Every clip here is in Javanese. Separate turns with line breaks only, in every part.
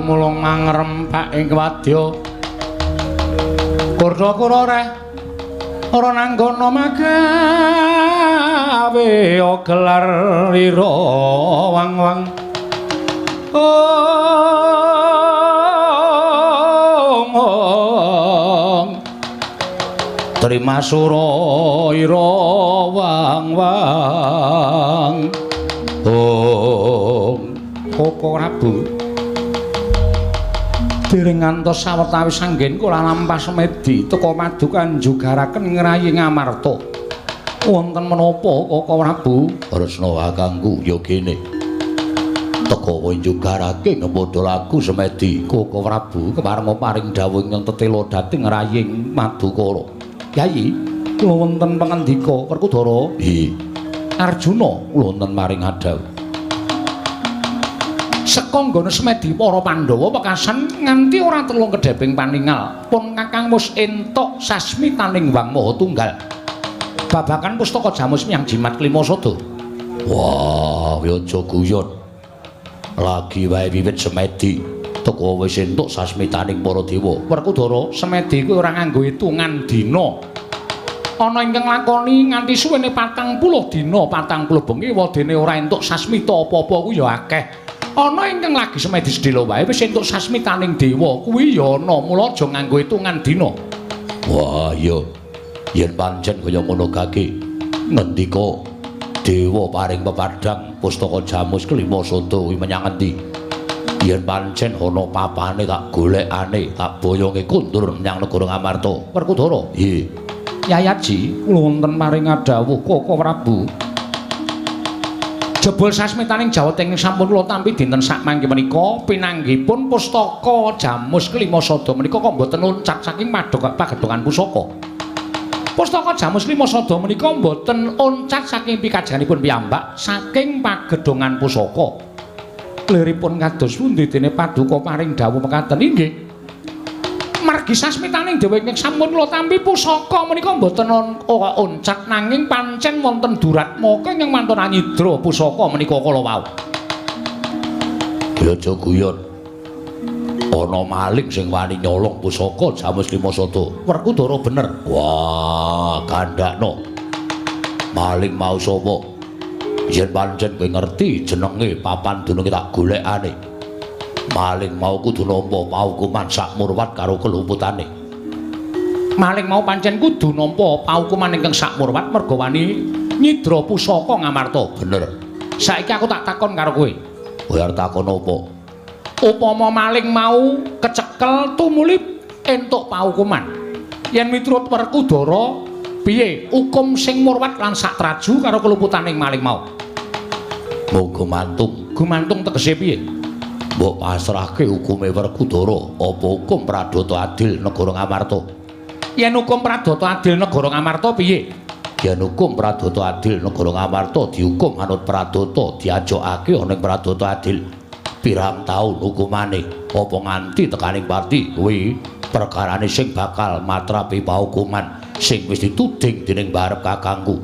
Gumulung mangrempak ing wadya. Kura-kura reh ora nanggono magawe gelar ira wang-wang. Ong terima sura ira wang-wang. Ong Koko Prabu dereng ngantos sawetawis anggen kula lampah semedi teka paduka njugaraken ngrayi Ngamarta. Wonten menapa Koko Prabu?
Kresna kakangku ya kene. Teka njugarake ngemodho lagu semedi.
Koko Prabu keparenga paring dawuh ingkang tetela dhateng raying Madukara. Yayi, kula wonten pangandika Werkudara.
Nggih.
Arjuna kula wonten maring adhawuh. Seka nggone semedi para Pandhawa pekasan nganti ora telung kedheping paningal pun kakang wis entuk sasmitaning Wang Maha Tunggal babagan pustaka Jamus Miang Jimat Klima Sada.
Wah, aja guyon. Lagi wae wiwit semedi teka wis entuk sasmitaning para dewa.
Werkudara, semedi kuwi ora nganggo hitungan dina. Ana ingkang nglakoni nganti suwene 40 dina, 40 bengi wadene ora entuk sasmita apa-apa kuwi ya akeh. Ana ingkang lagi semedi sedhela wae wis entuk sasmitaning dewa kuwi ya ana, mula aja nganggo hitungan dina.
Wah, iya. Yen pancen kaya ngono kaki ngendika dewa paring pepadhang pustaka Jamus Kelima Sada kuwi menyang endi? Yen pancen ana papane tak golekane, tak boyonge kundur menyang negara Ngamarta.
Werkudara.
Nggih.
Yayaji kula wonten maring adhawuh Koko Prabu. Jebul sasmitaning Jawata ingkang sampun kula tampi dinten sakmangke menika pinanggihipun pustaka Jamus Kelima Sada menika kok mboten loncat saking pagedhongan pusaka. Pustaka Jamus Kelima Sada menika mboten loncat saking pikajenganipun piyambak saking pagedhongan pusaka. Liripun kados pundi dene paduka paring dawuh mekaten? Inggih. Margi sasmitaning dewa ingkang sampun kula tampi pusaka menika mboten oncat nanging pancen wonten duratmaka ingkang mantun anyidra pusaka menika kala wau.
Ya aja guyon. Ana maling sing wani nyolong pusaka Jamus Lima Sada.
Werkudara bener.
Wah, kandhakno. Maling mau sapa? Yen pancen kowe ngerti jenenge papan dununge tak golekane. Maling mau kudu nampa paukuman sak murwat karo keluputane.
Maling mau pancen kudu nampa paukuman ingkang sak murwat merga wani nyidra pusaka Ngamarta.
Bener.
Saiki aku tak takon karo kowe.
Kowe arep takon apa?
Upama maling mau kecekel tumuli entuk paukuman. Yen miturut Werkudara piye hukum sing murwat lan sak traju karo keluputaning maling mau?
Mbok gumantung.
Gumantung tegese piye?
Mbok pasrahke hukume Werkudara apa hukum pradata adil negara Ngamarta?
Yen hukum pradata adil negara Ngamarta piye?
Yen hukum pradata adil negara Ngamarta dihukum anut pradata, diajokake ana ing pradata adil. Pirang taun hukumane? Apa nganti tekaning pati kuwi perkarane sing bakal matrapi paukuman sing wis dituding dening barep kakangku.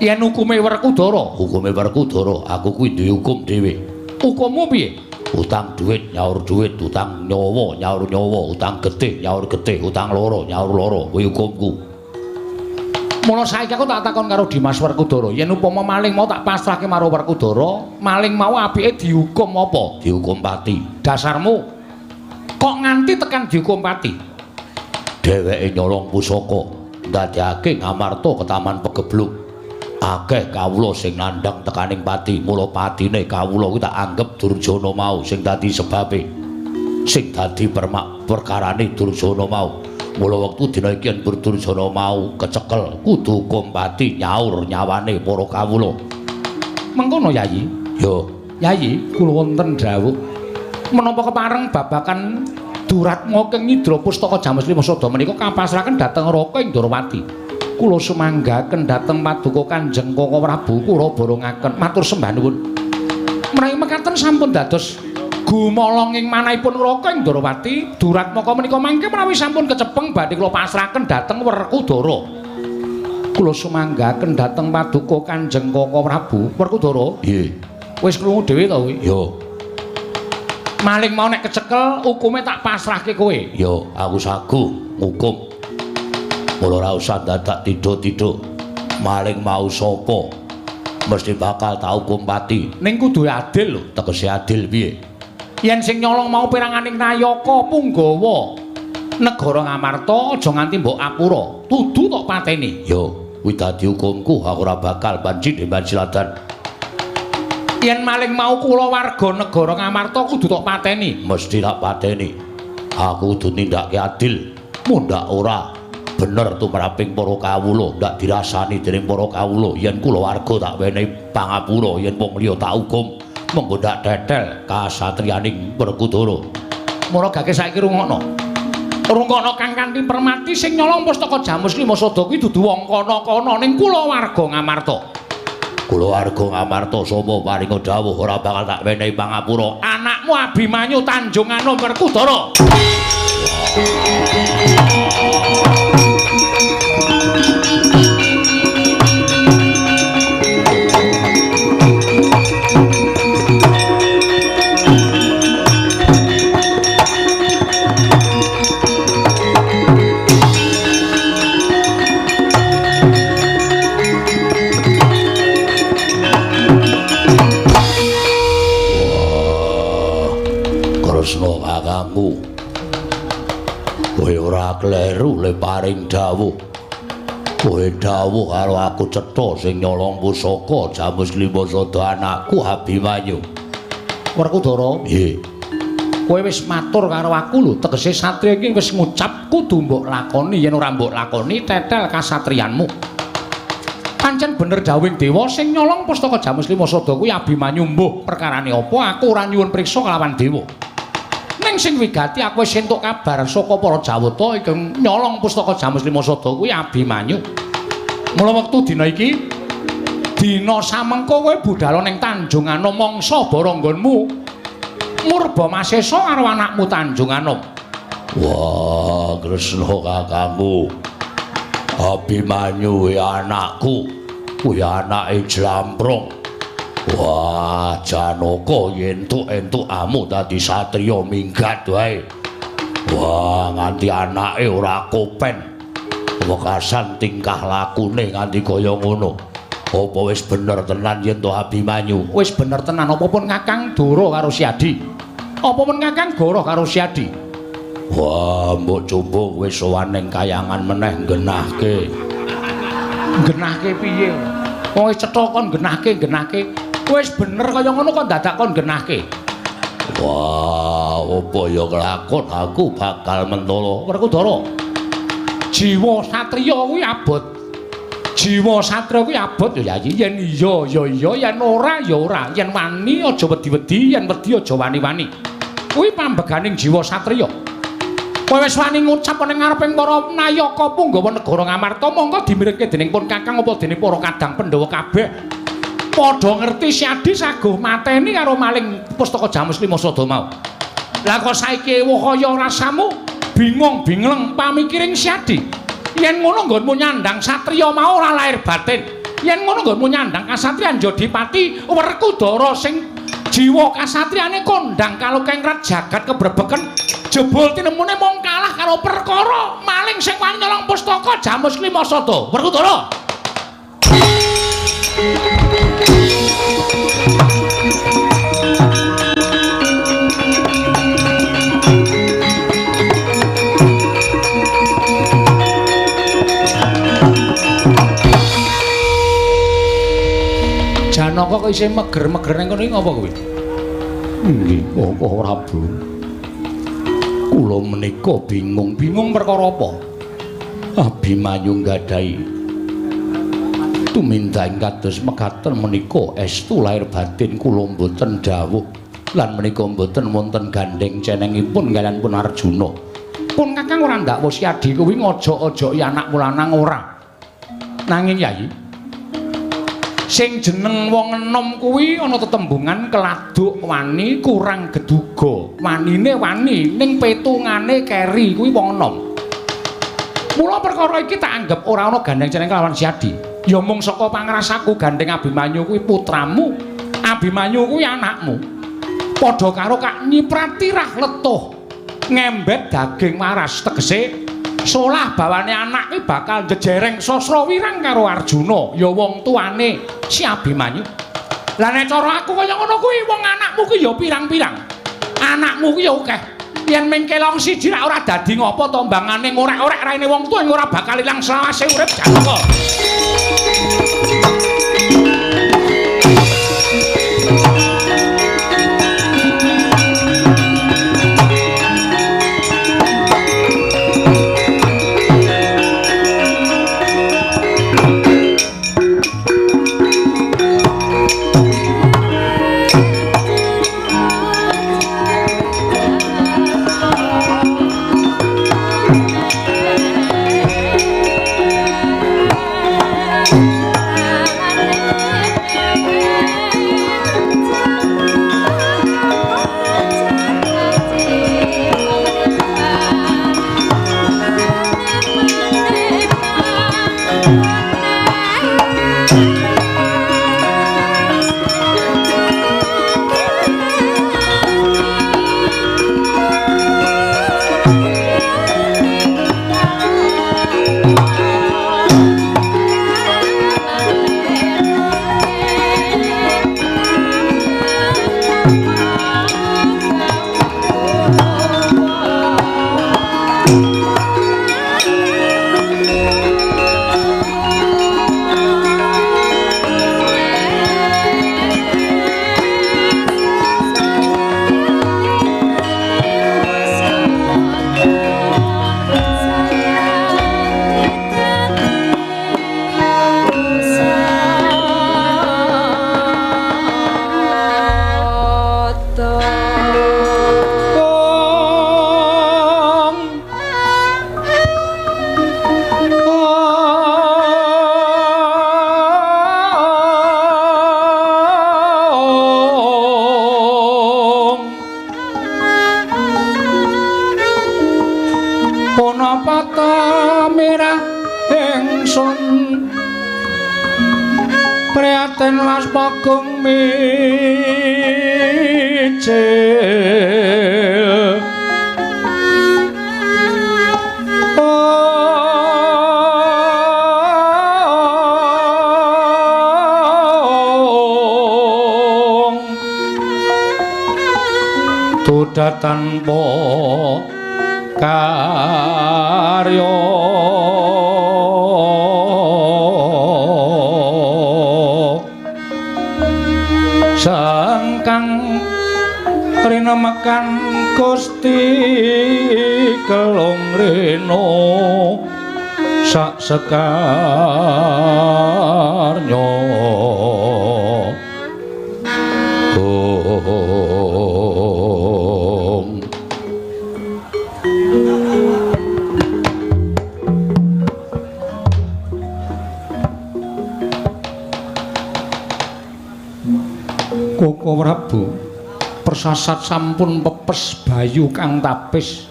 Yen hukume Werkudara,
hukume Werkudara aku kuwi duwe hukum dhewe.
Hukummu piye?
Utang duit nyaur duit, utang nyawa nyaur nyawa, utang getih nyaur getih, utang loro nyaur loro, kuwi hukumku.
Mula saiki aku tak takon karo Dimas Werkudara, yen upama maling mau tak pasrahke marang Werkudara, maling mau apike dihukum apa?
Dihukum pati.
Dasarmu kok nganti tekan dihukum pati?
Dheweke nyolong pusaka, ndadekake Ngamarta ketaman pegebluk. Akeh kawula sing nandhang tekaning pati, mula patine kawula kuwi tak anggep Durjana mau sing dadi sebabe. Sing dadi perkarane Durjana mau. Mula wektu dina iki yen Durjana mau kecekel kudu hukum pati nyaur nyawane para kawula.
Mengkono Yayi?
Yo,
Yayi, kula wonten dawuh. Menapa kepareng babakan duratmaka nyidra pustaka Jamus Lima Sada menika kapasrahaken dhateng Raka ing Ndorowati. Kula sumanggaken dhateng paduka Kanjeng Koko Prabu kula borongaken matur sembah nuwun. Menawi mekaten sampun dados gumolonging manahipun Raka ing Ndorowati, duratmaka menika mangke menawi sampun kecepeng badhe kula pasrahaken dhateng Werkudara. Kula sumanggaken dhateng paduka Kanjeng Koko Prabu. Werkudara?
Nggih.
Wis krungu dhewe to kuwi?
Yo.
Maling mau nek kecekel hukume tak pasrahke kowe.
Yo, aku sagu ngukum. Mula ora usah dadak tido-tido. Maling mau sapa mesti bakal tak hukum pati.
Ning kudu adil lho.
Tegese adil piye?
Yen sing nyolong mau peranganing nayaka punggawa negara Ngamarta aja nganti mbok apura, kudu tok pateni.
Yo, kuwi dadi hukumku, aku ora bakal banci bansiladan.
Yen maling mau kula warga negara Ngamarta kudu tok pateni.
Mesti tak pateni. Aku kudu nindakake adil. Mundhak ora bener tumraping para kawula, ndak dirasani dening para kawula. Yen kula warga tak wenehi pangapura, yen wong liya tak hukum, mengko ndak tetel kasatriyaning Werkudara.
Mula gake saiki rungokno. Rungokno kang kanthi permati sing nyolong pustaka Jamus Lima Sada kuwi dudu wong kono-kono ning kula warga Ngamarta.
Kula warga Ngamarta sapa paringa dawuh ora bakal tak wenehi pangapura.
Anakmu Abimanyu Tanjung Anom Werkudara.
Kresna kakangku, kowe ora kleru le paring dawuh. Kowe dawuh karo aku cetha sing nyolong pusaka Jamus Lima Sada anakku Abimanyu.
Werkudara,
nggih.
Kowe wis matur karo aku lho, tegese satriya iki wis ngucap kudu mbok lakoni, yen ora mbok lakoni tetel kasatriyanmu. Pancen bener dawuhing dewa sing nyolong pustaka Jamus Lima Sada kuwi Abimanyu. Mbuh perkarane apa aku ora nyuwun priksa kelawan dewa. Ning sing wigati aku wis entuk kabar saka para Jawata ingkang nyolong pustaka Jamus Lima Sada kuwi Abimanyu. Mula wektu dina iki dina samengko kowe budal ning Tanjung Anom mangsa baranggonmu murba masesa karo anakmu Tanjung Anom.
Wah, Kresna kakangku, Abimanyu ya anakku, kuwi anake Jlamprong. Wah, Janaka yen entuk-entuk amu dadi satriya minggat wae. Wah, nganti anake ora kopen. Wekasan tingkah lakune nganti kaya ngono. Apa wis bener tenan yen to Abimanyu?
Wis bener tenan. Apa pun Kakang Dara karo Siadi? Apa pun Kakang Goro karo Siadi?
Wah, mbok coba wis sowan ning kayangan meneh nggenahke.
Nggenahke piye? Wong wis cetha kon nggenahke, nggenahke. Wis bener kaya ngono kok dadak kon nggenahke.
Wah, apa ya kelakon aku bakal mentolo.
Werkudara, jiwa satriya kuwi abot. Jiwa satriya kuwi abot ya Yayi. Yen iya ya iya, yen ora ya ora. Yen wani aja wedi-wedi, yen wedi aja wani-wani. Kuwi pambeganing jiwa satriya. Kowe wis wani ngucap ning ngareping para nayaka punggawa negara Ngamarta, monggo dimirengke dening pun Kakang apa dening para kadang Pandhawa kabeh. Padha ngerti Siadi saguh mateni karo maling pustaka Jamus Lima Sada mau. Lah kok saiki ewuh kaya rasamu bingung bingleng pamikiring Siadi. Yen ngono nggonmu nyandang satriya mau ora lahir batin. Yen ngono nggonmu nyandang kasatriyan Jodipati Werkudara sing jiwa kasatriyane kondang kalukengrat jagat kebrebeken jebul tinemune mung kalah karo perkara maling sing wani nyolong pustaka Jamus Lima Sada. Werkudara. Janaka kok isih meger-meger ning kono iki ngapa kowe?
Nggih, Bapak Prabu. Kula menika bingung-bingung
perkara apa?
Abimanyu nggadahi tumindak kados mekaten menika estu lahir batin kula mboten dawuh lan menika mboten wonten gandheng cenengipun kaliyan pun Arjuna.
Pun Kakang ora ndakwa Siadi kuwi ngojok-ojoki anakmu lanang ora. Nanging Yayi, sing jeneng wong enom kuwi ana tetembungan keladuk wani kurang geduga. Wanine wani ning petungane keri kuwi wong enom. Mula perkara iki tak anggap ora ana gandheng ceneng kelawan Siadi. Ya mung saka pangrasaku gandheng Abimanyu kuwi putramu, Abimanyu kuwi anakmu. Padha karo kak nyipratirah letuh ngembet daging waras, tegese solah bawane anak kuwi bakal jejereng sasra wirang karo Arjuna, ya wong tuane si Abimanyu. Lah nek cara aku kaya ngono kuwi wong anakmu kuwi ya pirang-pirang. Anakmu kuwi ya akeh. Yen ming kelong siji rak ora dadi ngopo to mbangane ngorek-orek raine wong tuwa ora bakal ilang selawase urip Janaka. Tanpa karya sangkang rinemekan Gusti kelung rena sak sekarnya. Koko Prabu persasat sampun pepes bayu kang tapis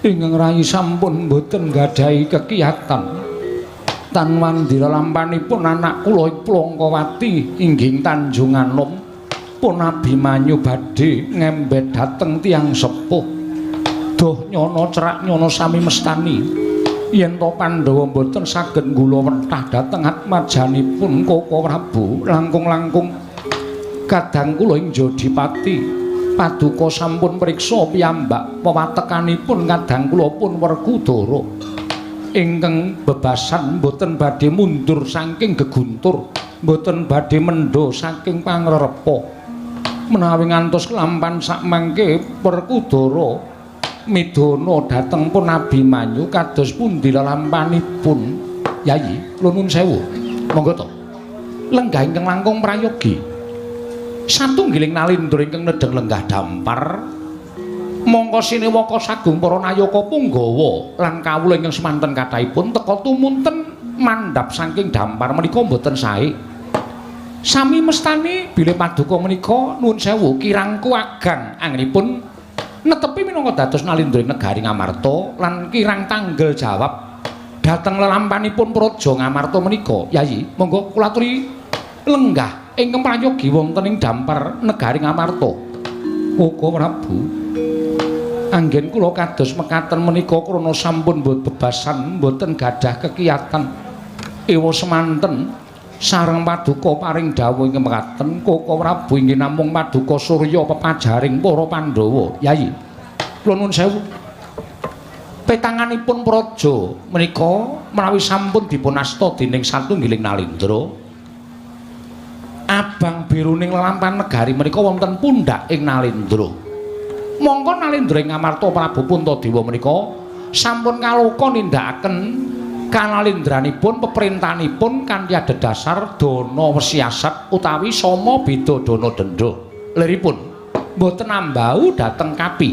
ingkang rayi sampun boten nggadahi kekiyatan tan wandira lampanipun anak kula Plangkawati inggih Tanjunganom pun Abimanyu badhe ngembet dhateng tiyang sepuh. Duh nyono cerak nyono sami mestani yen to Pandhawa mboten saged nggula wentah dhateng atmajanipun Koko Prabu langkung-langkung kadang kula ing Jodipati paduka sampun priksa piyambak pewatekanipun kadang kula pun Werkudara ingkang bebasan mboten badhe mundur saking geguntur, mboten badhe mendha saking pangrerepa. Menawi ngantos kelampan sakmangke Werkudara midana dhateng pun Abimanyu kados pundi lelampanipun? Yayi, kula nuwun sewu. Monggo to. Lenggah ingkang langkung prayogi. Satunggiling nalindra ingkang nedheng lenggah dampar mongko siniwaka sagung para nayaka punggawa lan kawula ingkang semanten kathahipun teka tumunten mandhap saking dampar menika mboten sae. Sami mestani bilih paduka menika nuwun sewu kirangku agang anggenipun netepi minangka dados nalindra negari Ngamarta lan kirang tanggel jawab dhateng lelampanipun praja Ngamarta menika. Yayi, monggo kula aturi lenggah ingkang prayogi wonten ing dampar negari Ngamarta. Koko Prabu, anggen kula kados mekaten menika krana sampun bebasan mboten gadah kekiyatan. Ewa semanten sareng paduka paring dawuh ing mekaten, Koko Prabu inggih namung paduka surya pepajaring para Pandhawa. Yayi, kula nuwun sewu. Petanganipun praja menika menawi sampun dipun asta dening satunggiling Nalendra, abang biruning lelampahan negari menika wonten pundhak ing Nalendra. Mongko Nalendra ing Amarta Prabu Puntadewa menika sampun kaloka nindakaken kanalendranipun peperintahanipun kanthi adhedhasar dana wesiasat utawi sama beda dana denda. Liripun mboten ambau dhateng kapi,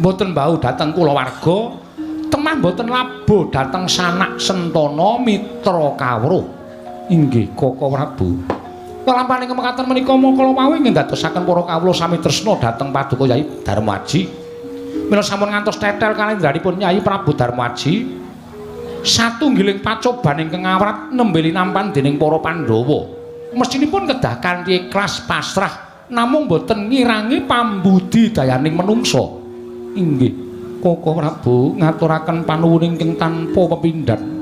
mboten bau dhateng kulawarga, temah mboten labuh dhateng sanak sentana mitra kawruh. Inggih Koko Prabu. Lelampahan ing mekaten menika mangkala wau ingkang dadosaken para kawula sami tresna dhateng paduka Yai Darmaji. Mila sampun ngantos tetel kalendranipun Yai Prabu Darmaji, satunggiling pacoban ingkang awrat nembe linampan dening para Pandhawa. Mestinipun kedah kanthi ikhlas pasrah namung boten ngirangi pambudi dayaning menungsa. Inggih Koko Prabu ngaturaken panuwun ingkang tanpa pepindhan.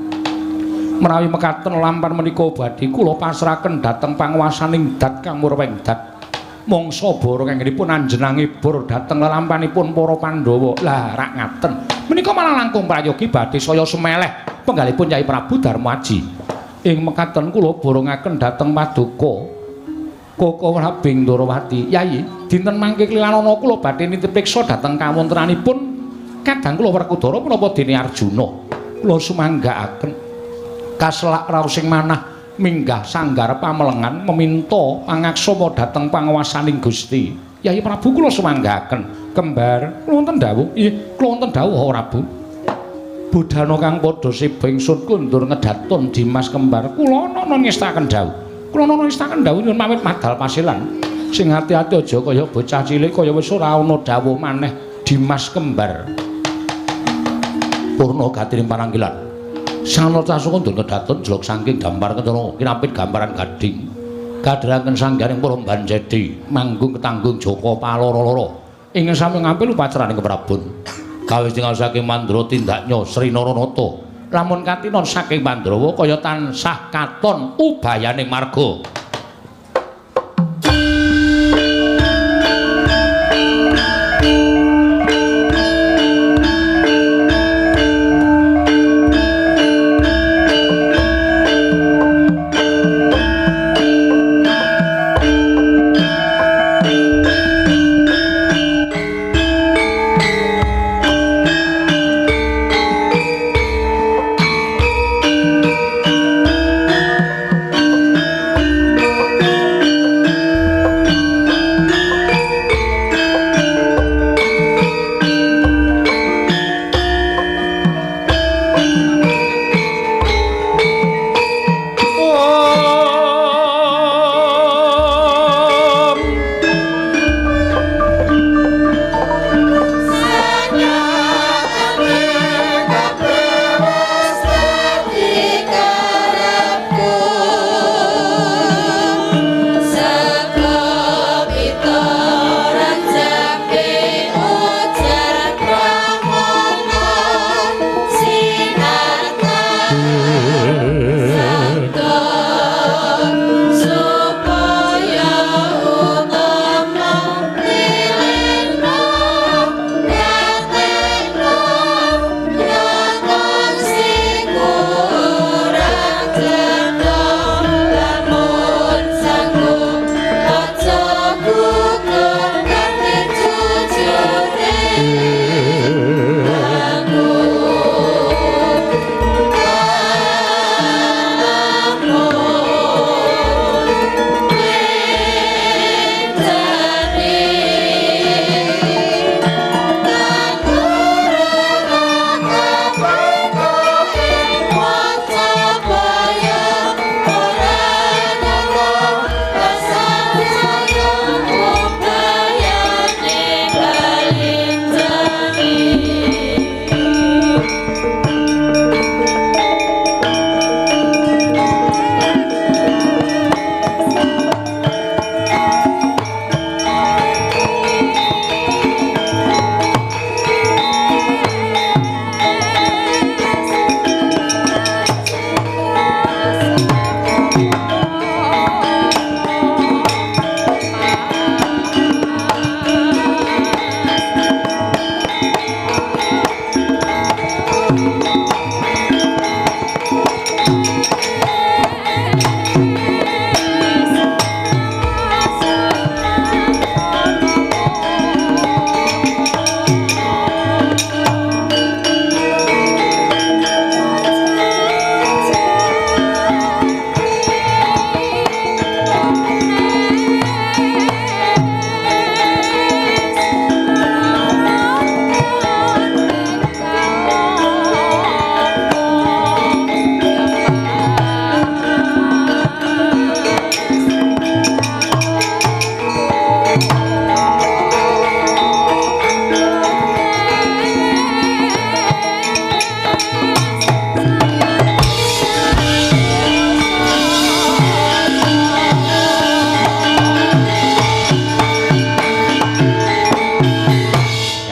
Menawi mekaten lampan menika badhe kula pasrahaken dhateng panguwasaning dat kang murweng dat. Mangsa bara kanggenipun anjenangi bor dhateng lelampanipun para Pandhawa. Lah rak ngaten. Menika malah langkung prayogi badhe saya semeleh penggalipun Yai Prabu Darmaji. Ing mekaten kula borongaken dhateng paduka Koko Prabu Ndorowati. Yai, dinten mangke klilanana kula badhe nitip priksa dhateng kawontenanipun kadang kula Werkudara menapa dene Arjuna. Kula sumanggaaken kaselak raosing manah minggah sanggar pamelengan meminta pangaksama dhateng panguwasaning Gusti. Yai Prabu kula sumanggaaken. Kembar, kula wonten dawuh. Nggih, kula wonten dawuh Prabu. Budhana kang padha seba ingsun kundur ngedaton Dimas Kembar. Kula nana ngestaken dawuh. Kula nana ngestaken dawuh nyuwun pamit madal pasilan. Sing ati-ati aja kaya bocah cilik kaya wis ora ana dawuh maneh Dimas Kembar.
Purna gatining pananggilan. Sanata sukun ngedaton jelok saking gambar kencana kinapit gambaran gading. Kadheranken sanggaring para banjedi manggung ketanggung Joko paloro-loro. Ingkang sami ngampil upacaraning keprabon. Kawis tingal saking Mandra tindaknya Sri Naranata.
Lamun katinon saking Mandrawa kaya tansah katon ubayaning marga.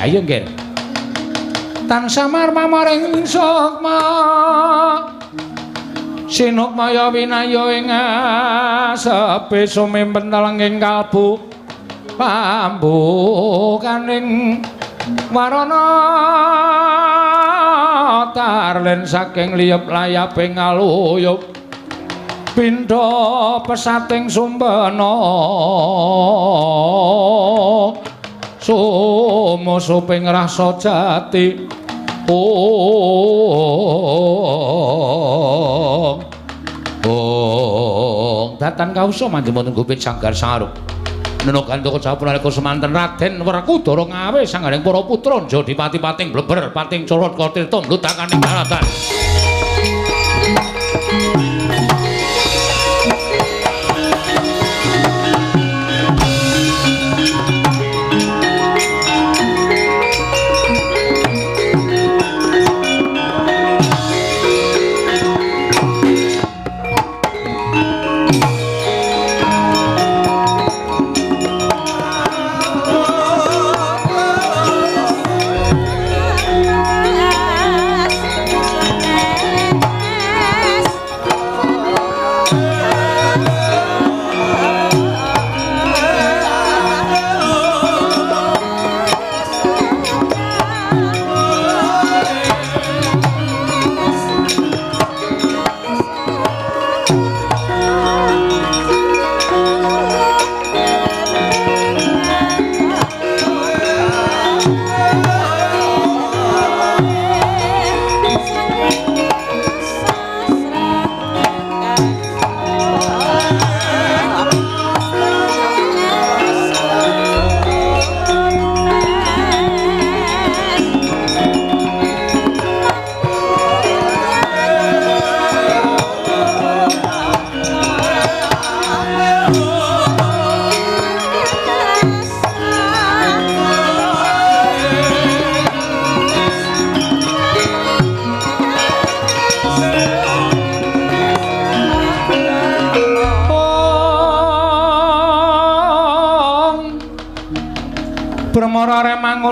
Ayo nggih. Tansah marmaring sukma sinukmaya winaya ing asepe sumimpen telenging kalbu pambukaning warana tarlen saking liyep layaping aluyup pindha pesating sumbena sumusuping rasa jati. Ong ong datan kausa manjing wonten gupit sanggar saruk Nenogan toko jawab nalika semanten Raden Werkudara ngawe sanggaring para putra Jodipati pating bleber pating corot katirta mlutakaning daratan.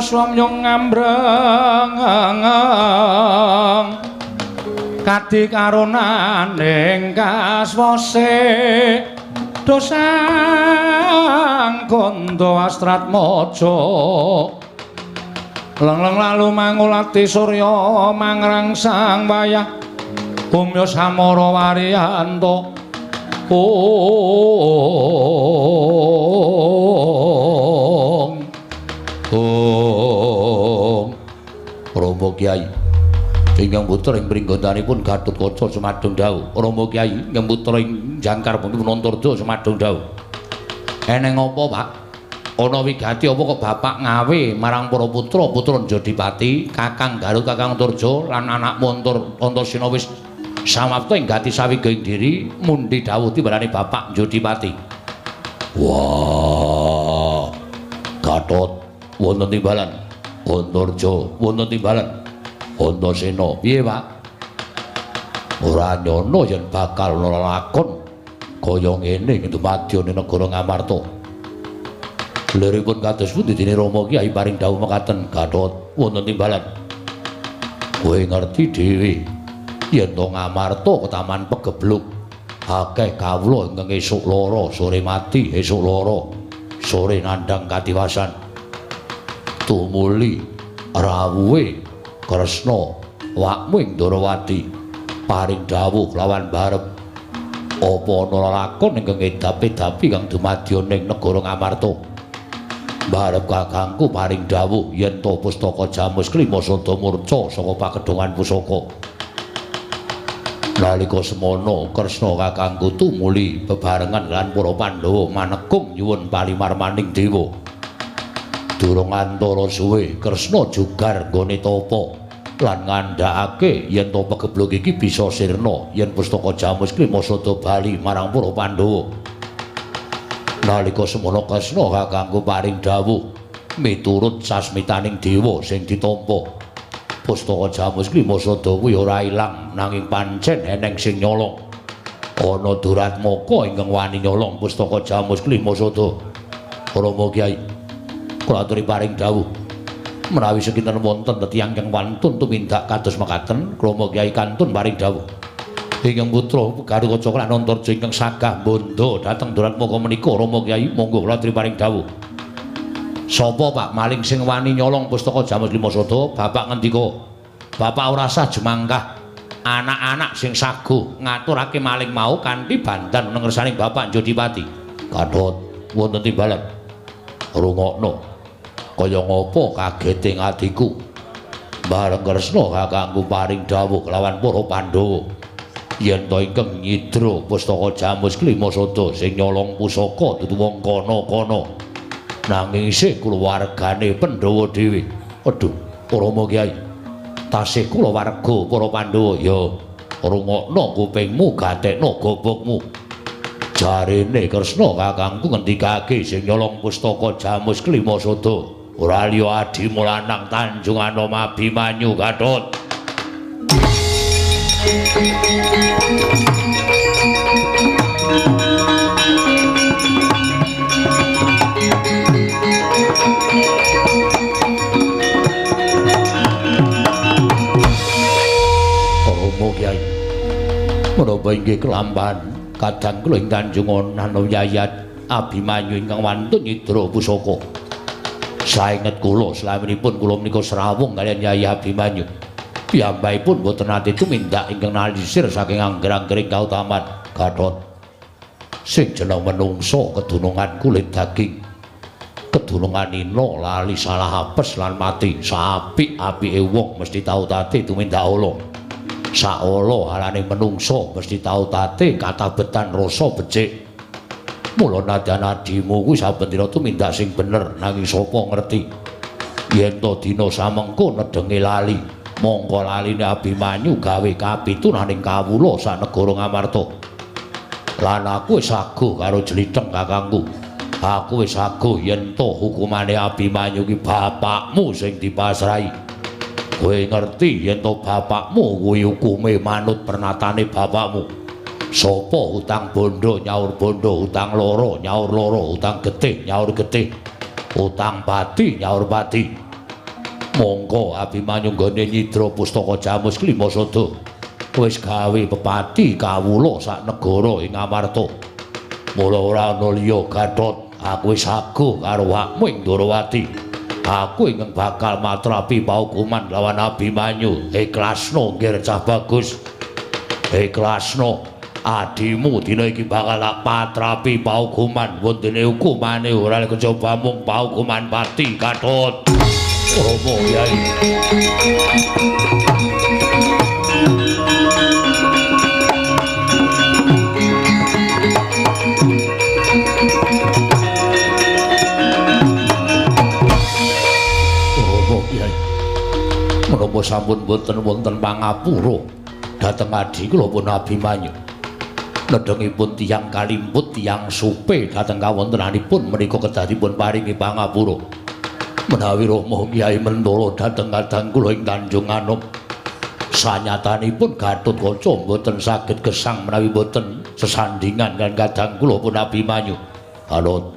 Swamyong ngambreng kadi karunaning kaswase dosang gondo astratmaja lengleng lalu mangulati surya mangrangsang wayah bumya samara wariyanto. Ong Ong Rama Kyai ingkang putra ing pringgontanipun Gatotkaca Sumadung Dawuh. Rama Kyai ingkang putra ing Jangkar pun Antarja Sumadung Dawuh. Eneng apa, Pak? Ana wigati apa kok bapak ngawe marang para putra putra Jodipati, Kakang Garut, Kakang Antarja lan anakmu Antasena wis samapta ing gati sawigaing diri mundi dawuh timbalane bapak Jodipati.
Wah, Gatot wonten timbalan, Antarja wonten timbalan, Antasena. Piye, Pak? Ora nyono yen bakal ana lakon kaya ngene ing dumadya negara Ngamarta. Liripun kados pundi dene Rama Kyai paring dawuh mekaten? Gatot wonten timbalan. Kowe ngerti dhewe yen to Ngamarta ketaman pegebluk akeh kawula ingkang esuk lara sore mati, esuk lara sore nandhang katiwasan. Tumuli rawuhe Kresna wakmu ing Ndorowati paring dawuh lawan barep apa ana lakon ingkang edapi-dapi kang dumadya ning negara Ngamarta. Barep kakangku paring dawuh yen to pustaka Jamus Klima sada murca saka pakedhongan pusaka. Nalika semana Kresna kakangku tumuli bebarengan lan para Pandhawa manekung nyuwun palimarmaning dewa. Durung antara suwe Kresna jugar nggone tapa lan ngandhakake yen to pegebluk iki bisa sirna yen pustaka Jamus Klima sada bali marang para Pandhawa. Nalika semana Kresna kakangku paring dawuh miturut sasmitaning dewa sing ditampa. Pustaka Jamus Klima sada kuwi ora ilang nanging pancen eneng sing nyolong. Ana Duratmaka ingkang wani nyolong pustaka Jamus Klima sada. Rama Kyai, kula aturi paring dawuh. Menawi sekinten wonten tiyang ingkang wantun tumindak kados mekaten, Rama Kyai kantun paring dawuh. Ingkang putra Garukaca lan Antarja ingkang sagah bondo dhateng Duratmaka menika Rama Kyai monggo kula aturi paring dawuh. Sapa Pak maling sing wani nyolong pustaka Jamus Lima Sada? Bapak ngendika, Bapak ora sah jemangkah anak-anak sing saguh ngaturake maling mau kanthi bandan ngersaning Bapak Jodipati. Gatot wonten timbalan. Rungokno. Kaya ngapa kagete atiku. Bareng Kresna kakangku paring dawuh kelawan para Pandhawa. Yen to ingkang nyidra pustaka Jamus Klima Sada sing nyolong pusaka dudu wong kana-kana. Nanging isih kulawargane Pandhawa dhewe. Aduh, Rama Kyai. Tasih kulawarga para Pandhawa ya rungokno kupingmu gatekno gobokmu. Jarene Kresna kakangku ngendikake sing nyolong pustaka Jamus Klima Sada ora liya adimu lanang Tanjung Anom Abimanyu Gatot. Rama Kyai, menapa inggih kelampahan kadang kula ing Tanjung Anom Yayat Abimanyu ingkang wantun nyidra pusaka. Saenget kula slaminipun kula menika srawung kaliyan Yai Abimanyu. Piyambakipun boten nate tumindak ingkang nalisir saking angger-anggering kautaman. Gatot, sing jeneng menungso kedunungan kulit daging, kedunungan ina lali salah apes lan mati. Saapik-apike wong mesti tau tate tumindak ala. Saala alane menungso mesti tau tate katabetan rasa becik. Mula nadyan adimu kuwi saben dina tumindak sing bener, nanging sapa ngerti yen to dina samengko nedenge lali, mongko laline Abimanyu gawe kapitunaning kawula sak negara Ngamarta. Lan aku wis aguh karo jlitheng kakangku. Aku wis aguh yen to hukumane Abimanyu ki bapakmu sing dipasrahi. Kowe ngerti yen to bapakmu kuwi hukume manut pernatane bapakmu. Sapa utang bondo nyaur bondo, utang loro nyaur loro, utang getih nyaur getih, utang pati nyaur pati. Mongko Abimanyu nggone nyidra pustaka Jamus Klima Sada wis gawe pepati kawula sak negara ing Amarta. Mula ora ana liya Gatot, aku wis aguh karo awakmu ing Ndorowati. Aku ingkang bakal matrapi paukuman lawan Abimanyu. Ikhlasno nggir cah bagus. Ikhlasno adimu dina iki bakal tak patrapi paukuman. Wontene hukumane ora kejaba mung paukuman pati Gatot. Rama Kyai. Rama Kyai, menapa sampun boten wonten pangapura dhateng adi kula pun Abimanyu. Nedhengipun tiyang kalimput tiyang supe dhateng kawontenanipun menika kedah dipun paringi pangapura. Menawi Rama Kyai mentala dhateng kadang kula ing Tanjung Anom, sanyatanipun Gatotkaca mboten saged gesang menawi mboten sesandingan kan kadang kula pun Abimanyu. Anut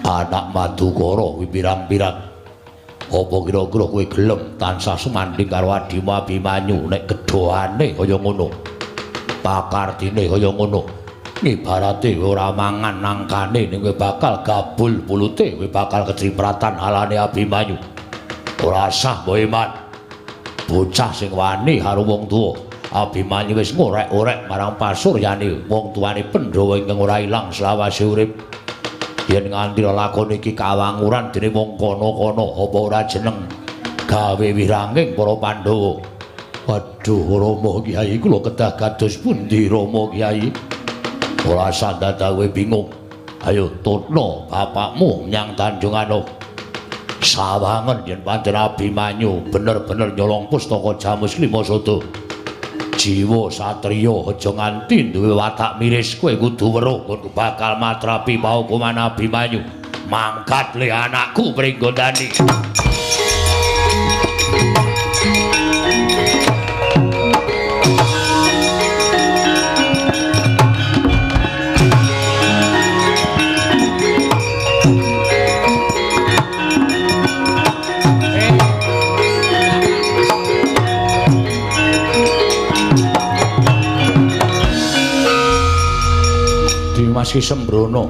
anak Madukara kuwi pirang-pirang. Apa kira-kira kowe gelem tansah sumandhing karo adimu Abimanyu nek gedhoane kaya ngono? Pakardine kaya ngono. Ibarate ora mangan nangkane ning kowe bakal gabul pulute, kowe bakal kecipratan alane Abimanyu. Ora sah mbok iman. Bocah sing wani karo wong tuwa. Abimanyu wis ngorek-orek marang pasuryane wong tuane Pandhawa ingkang ora ilang selawase urip. Yen nganti lakon iki kawanguran dening wong kono-kono apa ora jeneng gawe wiranging para Pandhawa. Waduh, Rama Kyai kula kedah kados pundi Rama Kyai? Ora sandadak kowe bingung. Ayo tutno bapakmu nyang Tanjung Anom. Sawangen yen pancen Abimanyu bener-bener nyolong pustaka Jamus Klima Sada. Jiwa satriya aja nganti duwe watak miris, kowe kudu weruh nggon bakal matrapi paukuman Abimanyu. Mangkat le anakku Pringgondani. Si Sembrono.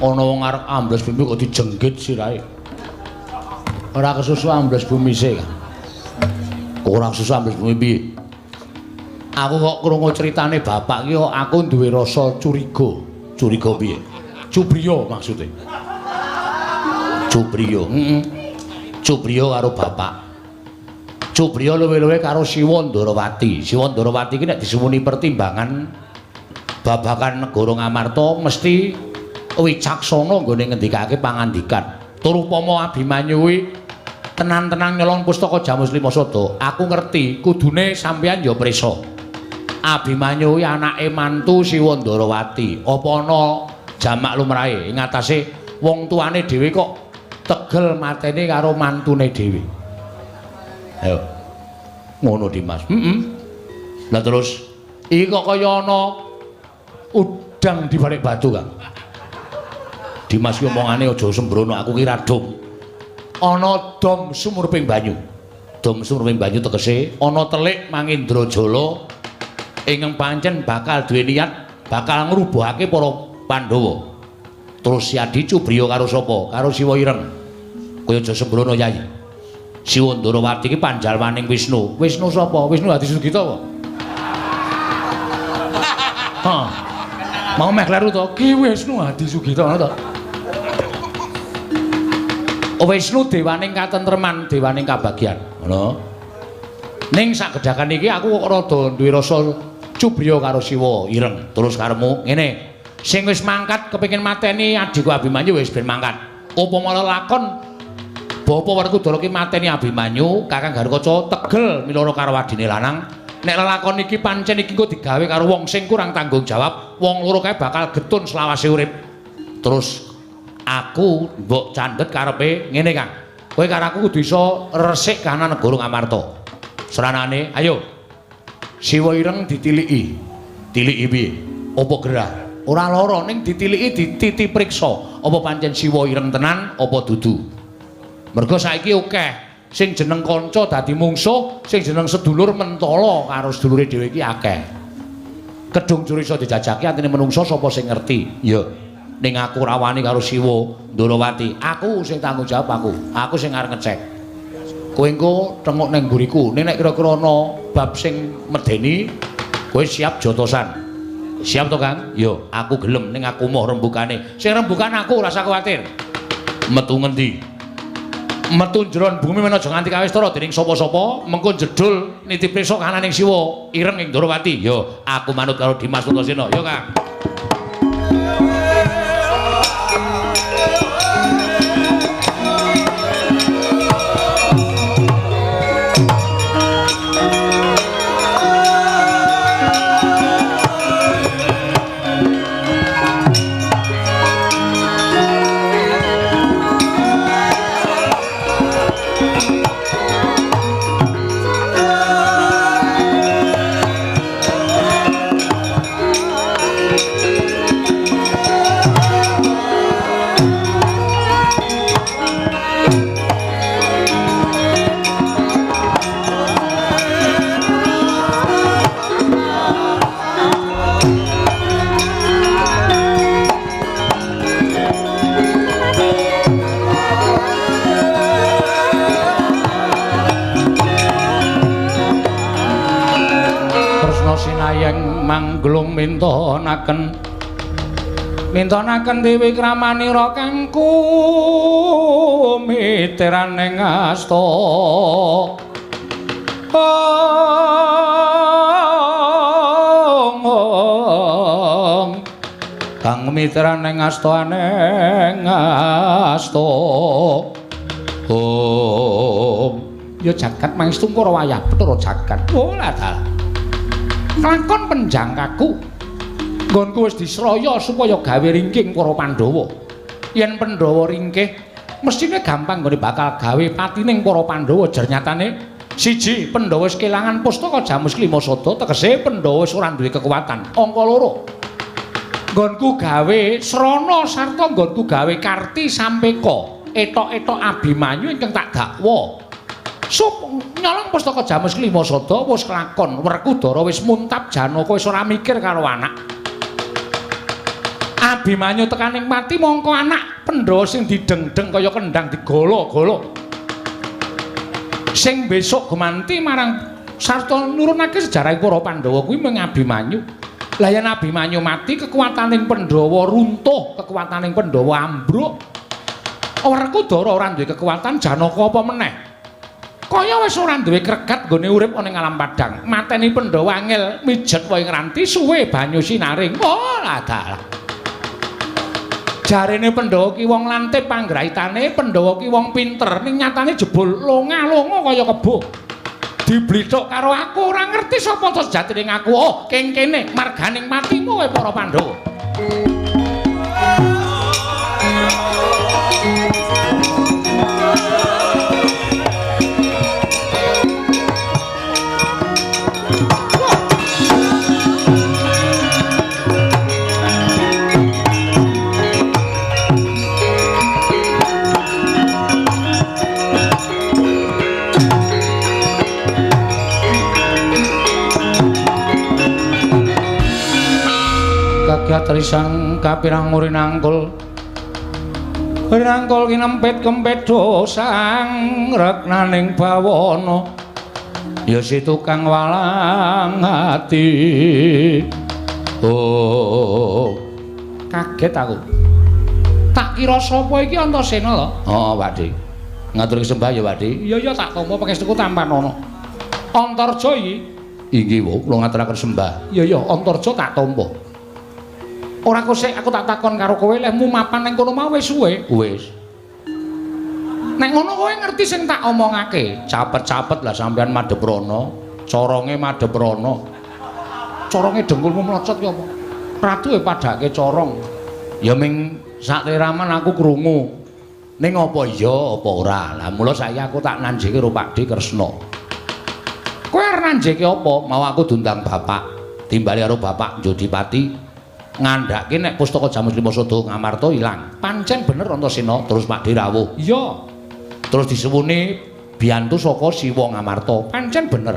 Ana wong arep ambles bumi kok dijenggit sirahe. Ora kesusu ambles bumi sih. Ora kesusu ambles bumi piye? Aku kok krungu critane bapak iki kok aku duwe rasa curiga. Curiga piye? Cubriya maksude. Cubriya, heeh. Cubriya karo bapak. Cubriya luwe-luwe karo Siwa Ndarawati. Siwa Ndarawati iki nek disuwuni pertimbangan babagan negara Ngamarta mesti wicaksana nggone ngendikake pangandikan. Tur upama Abimanyu kuwi tenan-tenan nyolong pustaka Jamus Lima Sada, aku ngerti kudune sampeyan ya prisa. Abimanyu kuwi anake mantu Siwa Ndarawati. Apa ana jamak lumrahe ing atase wong tuane dhewe kok tegel mateni karo mantune dhewe. Ayo. Ngono Dimas. Heeh. Lah terus iki kok kaya ana udang di balik batu, Kang. Dimas ki omongane aja sembrono, aku ki radum. Ana dom sumur ping banyu. Dom sumur ping banyu tegese ana telik Mangindrajala ingkang pancen bakal duwe niat bakal ngrubuhake para Pandhawa. Terus Siadi Cubriya karo sapa? Karo Siwa Ireng. Kowe aja sembrono, Yai. Siwa Ndarawati iki panjalwaning Wisnu. Wisnu sapa? Wisnu Hadi Sugito apa? Hah. Mau meh kleru to? Ki Wisnu Hadi Sugito ngono to. Wisnu dewaning katentreman, dewaning kabagyan. Ngono. Ning sak gedhakan iki aku kok rada duwe rasa cubriya karo Siwa Ireng. Terus karepmu ngene. Sing wis mangkat kepengin mateni adhiku Abimanyu wis ben mangkat. Upama lelakon Bapa Werkudara ki mateni Abimanyu, Kakang Garukaca tegel miloro karo adine lanang. Nek lelakon iki pancen iki engko digawe karo wong sing kurang tanggung jawab, wong loro kae bakal getun selawase urip. Terus aku mbok candhet karepe ngene, Kang. Kowe karo aku kudu iso resik kahanan negara Ngamarta. Seranane, ayo. Siwa Ireng ditiliki. Tiliki piye? Apa gerah? Ora lara ning ditiliki dititi priksa. Apa pancen Siwa Ireng tenan apa dudu? Mergo saiki akeh sing jeneng kanca dadi mungsuh, sing jeneng sedulur mentala karo sedulure dhewe iki akeh. Kedung juru iso dijajaki atine menungsa sapa sing ngerti? Ya. Ning aku ora wani karo Siwa Ndarawati. Aku sing tanggung jawab aku. Aku sing arep ngecek. Kowe engko tengok ning mburiku. Ning nek kira-kira ana bab sing medeni, kowe siap jotosan. Siap to, Kang? Yo, aku gelem ning aku moh rembugane. Sing rembugan aku ora usah kuwatir. Metu ngendi? Metu njeron bumi men aja nganti kawistara dening sapa-sapa, mengko jedul nitip prisa kananing Siwa Ireng ing Ndarawati. Yo, aku manut karo Dimas Antasena. Yo, Kang. Mangglung mintonaken mintonaken dewi kramanira kangku miteraning asta ong kang miteraning asta aneng asta om ya jagat mangestu karo wayah Bathara jagat. Oh lah dalah lakon penjangkaku nggonku wis disraya supaya gawe ringking para Pandhawa. Yen Pandhawa ringkih mestine gampang nggone bakal gawe patining para Pandhawa. Jer nyatane siji Pandhawa wis kelangan pustaka Jamus Klima Sada, tegese Pandhawa wis ora duwe kekuatan. Angka loro nggonku gawe srana sarta nggonku gawe karti sampeka etok-etok Abimanyu ingkang tak dakwa. Sup nyolong pustaka Jamus Klima Sada wis kelakon. Werkudara wis muntap Janaka wis ora mikir karo anak.
Abimanyu tekaning pati mongko anak Pandhawa sing dideng-deng kaya kendhang digolo-golo. Sing besok gumanti marang sarta nurunake sejarah para Pandhawa kuwi mung Abimanyu. Lah yen Abimanyu mati kekuataning Pandhawa runtuh, kekuataning Pandhawa ambruk. Werkudara ora duwe kekuatan, Janaka apa meneh. Kaya wis ora duwe kregat nggone urip ana ing alam padang. Mateni Pandhawa angel mijet wae ngranti suwe banyu sinaring. Oh, lah dalah. Jarene Pandhawa ki wong lantip panggraitane, Pandhawa ki wong pinter, ning nyatane jebul longa-longa kaya kebo. Diblithuk karo aku ora ngerti sapa to sejatine ngaku. Oh, keng kene marganing matimu kowe para Pandhawa. Kagiat risang kapirang murinangkul rinangkul kinempit kempit dosang reknaning bawana ya si tukang walang ati. Oh, kaget aku. Tak kira sapa iki Antasena to?
Heeh, Pakde. Ngaturke sembah ya, Pakde.
Iya iya tak tampa pangestuku tampanana. Antarja iki?
Inggih, Bu, kula ngaturaken sembah.
Iya iya, Antarja tak tampa. Ora kosek aku tak takon karo kowe lehmu mapan ning kono mau wis suwe.
Wis.
Nek ngono kowe ngerti sing tak omongake.
Capet-capet lah sampean madhep rono, coronge madhep rono.
Coronge dengkulmu mlocot ki apa? Ratu e padhake corong.
Ya ming sak leraman aku krungu. Ning apa iya apa ora? Lah mula saiki aku tak nanjeke karo Pakde Kresna.
Kowe arep nanjeke apa?
Mau aku diundang bapak, timbali karo bapak Jodipati. Ngandhake nek pustaka Jamus Lima Sada Ngamarta ilang.
Pancen bener Antasena.
Terus Pakde rawuh.
Iya.
Terus disuwuni biyantu saka Siwa Ngamarta.
Pancen bener.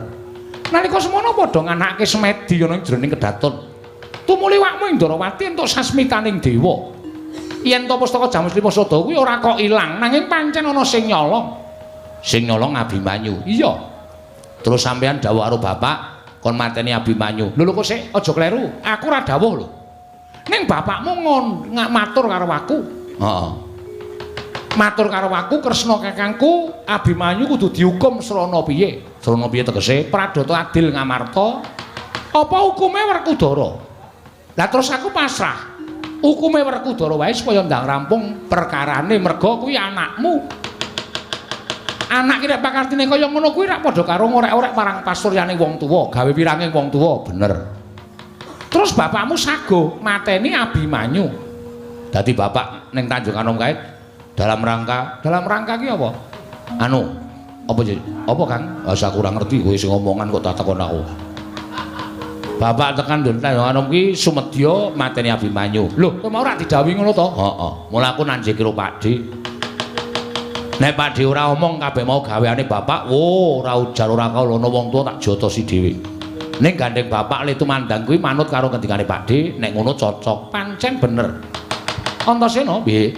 Nalika semono padha nganake semedi ana ing jroning kedaton. Tumuli wakmu Indrawati entuk sasmitaning dewa. Yen to pustaka Jamus Lima Sada kuwi ora kok ilang, nanging pancen ana sing nyolong.
Sing nyolong Abimanyu.
Iya.
Terus sampean dawuh karo bapak kon mateni Abimanyu.
Lho lho kok sik aja kleru. Aku ora dawuh lho. Ning bapakmu matur karo aku.
Heeh.
Matur karo aku Kresna kakangku Abimanyu kudu dihukum srana piye?
Srana piye tegese?
Pradata adil Ngamarta. Apa hukume Werkudara? Lah terus aku pasrah. Hukume Werkudara wae supaya ndang rampung perkarane merga kuwi anakmu. Anak ki nek pakartine kaya ngono kuwi rak padha karo ngorek-orek marang pasuryane wong tuwa, gawe pirange wong tuwa,
bener.
Terus bapakmu sago mateni Abimanyu.
Dadi bapak ning Tanjung Anom kae dalam rangka
ki apa?
Anu, apa jadi? Apa Kang? Wis aku ora ngerti kowe sing ngomongan kok tak takon aku. Bapak tekan Tanjung Anom ki sumedya mateni Abimanyu.
Lho, kowe mau ora didhawuhi ngono to?
Heeh. Mula aku nanjeki karo Pakde. Nek Pakde ora omong kabeh mau gaweane bapak, wo ora ujar ora kaulana wong tuwa tak jotosi dhewe. Ning gandeng bapak le tumandang kuwi manut karo ngendikane Pakde, nek ngono cocok.
Pancen bener. Antasena
piye?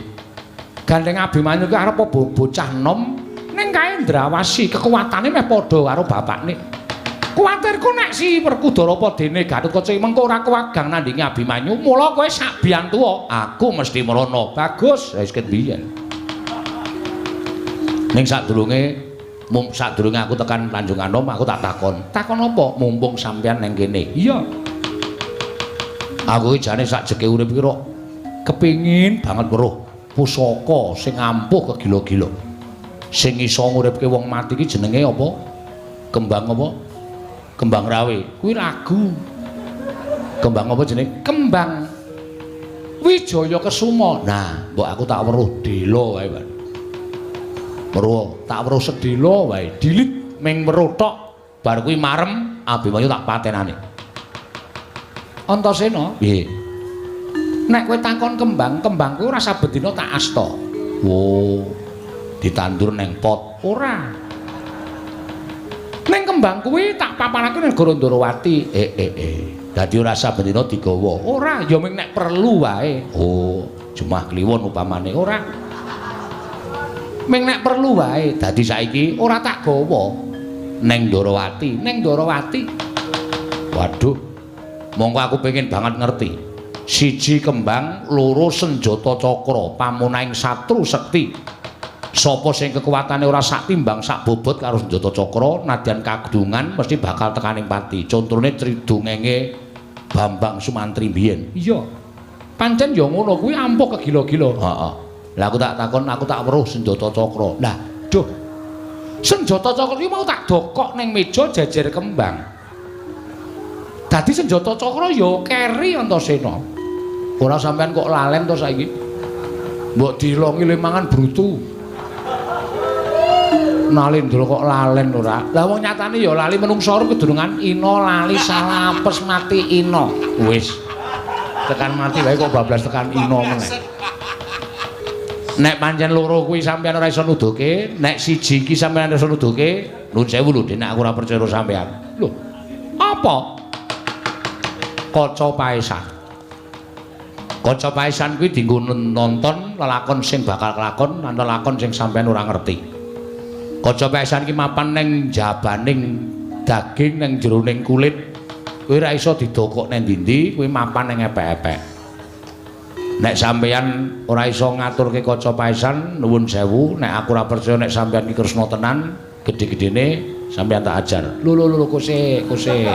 Gandeng Abimanyu ki arep bocah nom ning kae ndrawasi kekuatane meh padha karo bapakne. Kuwatirku nek si Werkudara apa dene Gatotkaca mengko ora kewagang nandingi Abimanyu, mula kowe sak biyantuwa
aku mesti mrono.
Bagus,
wis ket biyen. Ning sadurunge sadurunge aku tekan Tanjung Anom aku tak takon.
Takon apa?
Mumpung sampean nang kene.
Iya.
Aku iki jane sak jeke urip iki kok kepingin banget weruh pusaka sing ampuh kegila-gila. Sing iso nguripke wong mati iki jenenge apa? Kembang apa? Kembang rawe.
Kuwi lagu.
Kembang apa jenenge?
Kembang Wijaya Kesuma.
Nah, mbok aku tak weruh dela wae, Pak. Weruh, tak weruh sedela wae. Dilit ming weruh tok, bar kuwi marem Abimanyu tak patenane.
Antasena,
piye?
Nek kowe takon kembang, kembang kuwi ora saben dina tak asta.
Wo, ditandur neng pot.
Ora. Ning kembang kuwi tak papanake ning negara Ndrawati.
Dadi ora saben dina digawa.
Ora, ya ming nek perlu wae.
Oh, Jemah Kliwon upamane
ora. Ming nek perlu wae.
Dadi saiki
ora tak gawa
neng Ndorowati,
neng Ndorowati.
Waduh. Monggo aku pengen banget ngerti. Siji kembang, loro senjata cakra, pamunahing satru sekti. Sapa sing kekuatane ora sak timbang sak bobot karo senjata cakra, nadyan kadungan mesti bakal tekaning pati. Contone tridongenge Bambang Sumantri mbiyen.
Iya. Pancen ya ngono kuwi ampuh kegila-gila.
Heeh. Lah aku tak takon, aku tak weruh senjata cakra.
Lah, duh. Senjata cakra iki mau tak dokok ning meja jejer kembang. Dadi senjata cakra ya keri Antasena.
Ora sampean kok lalen to saiki?
Mbok dilongi le mangan brutu. Nalindra kok lalen ora? Lah wong nyatane ya lali menungsa kedurungan ina lali salah apes mati ina.
Wis. Tekan mati wae kok bablas tekan ina meneh. Nek pancen loro kuwi sampean ora iso nuduhke, nek siji iki sampean iso nuduhke, nuwun sewu lho Dik, nek aku ora percaya karo sampean.
Lho, apa?
Kaca paesan. Kaca paesan kuwi dienggo nonton lelakon sing bakal kelakon lan lelakon sing sampean ora ngerti. Kaca paesan iki mapan ning jabaning daging ning jeroning kulit. Kuwi ora iso didokok nang ndi-ndi, kuwi mapan ning epek-epek. Nek sampeyan ora iso ngaturke kaca paesan, nuwun sewu, nek aku ora percaya nek sampeyan iki Kresna tenan, gedhe-gedhene sampeyan tak ajar.
Lho lho lho kosek, kosek.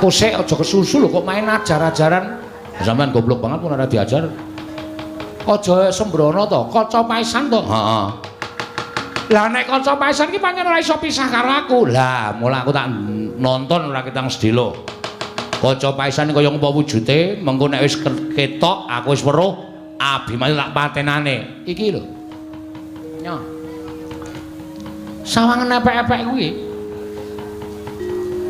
Kosek aja kesusu lho kok main ajar-ajaran.
Sampeyan goblok banget pun ora diajar.
Aja sembrono to, kaca paesan to.
Heeh.
Lah nek kaca paesan iki pancen ora iso pisah karo aku.
Lah, mula aku tak nonton ora ketang sedelo. Kaca paesan kaya ngopo wujude, mengko nek wis ketok aku wis weruh Abimanyu tak patenane.
Iki lho. Nyo. Sawangan epek-epek kuwi.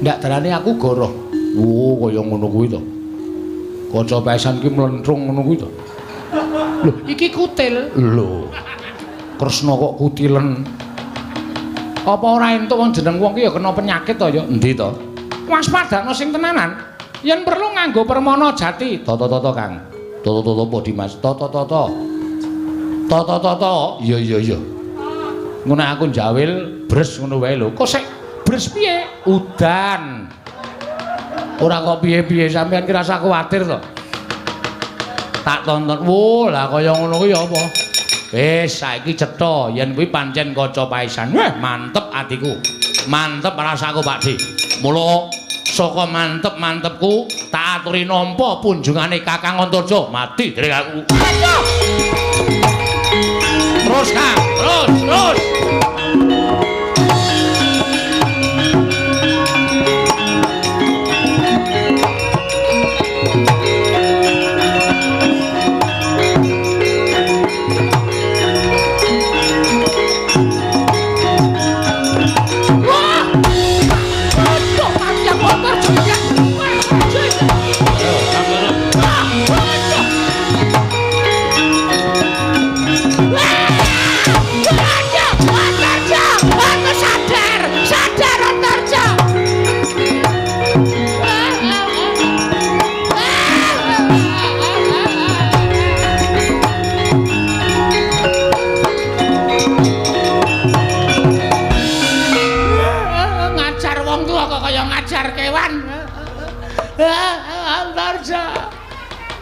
Ndak darane aku goroh.
Oh, kaya ngono kuwi to. Kaca paesan ki mlentrung ngono kuwi to.
Lho, iki kutil.
Lho. Kresna kok kutilen.
Apa ora entuk wong jeneng wong ki ya kena penyakit to ya?
Endi to?
Waspadakno sing tenanan. Yen perlu nganggo permana jati.
Toto-toto, Kang. Toto-toto apa Dimas? Toto-toto. Toto-toto. Iya iya iya. Ngono aku njawil bres ngono wae lho.
Kok sik bres piye?
Udan. Ora kok piye-piye sampean ki rasa kuwatir to. Tak tonton. Wo, lah kaya ngono kuwi ya apa? Wis saiki cetha yen kuwi pancen kaca paesan. Wah, mantep atiku. Mantep rasaku, Pak Di. Mula saka mantep-mantepku tak aturi nampa punjungane Kakang Antarja. Mati dhewe aku. Terus, Kang. Terus, terus.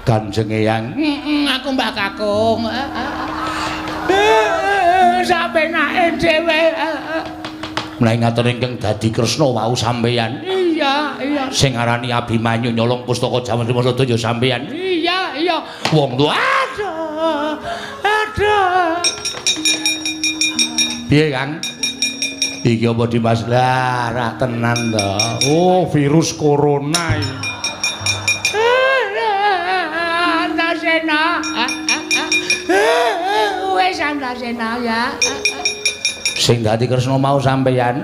Kanjeng Eyang,
aku Mbah Kakung. Sapenake dhewe.
Menawi ngatur ingkang dadi Kresna wau sampeyan.
Iya, iya.
Sing aranane Abimanyu nyolong pustaka Jaman Sumosada ya sampeyan.
Iya, iya.
Wong tuwa.
Aduh. Aduh.
Piye, Kang? Iki apa Dimas? Lah, ra tenan to.
Oh, virus corona iki. Antasena. Wis Antasena ya.
Sing dadi Kresna mau sampeyan.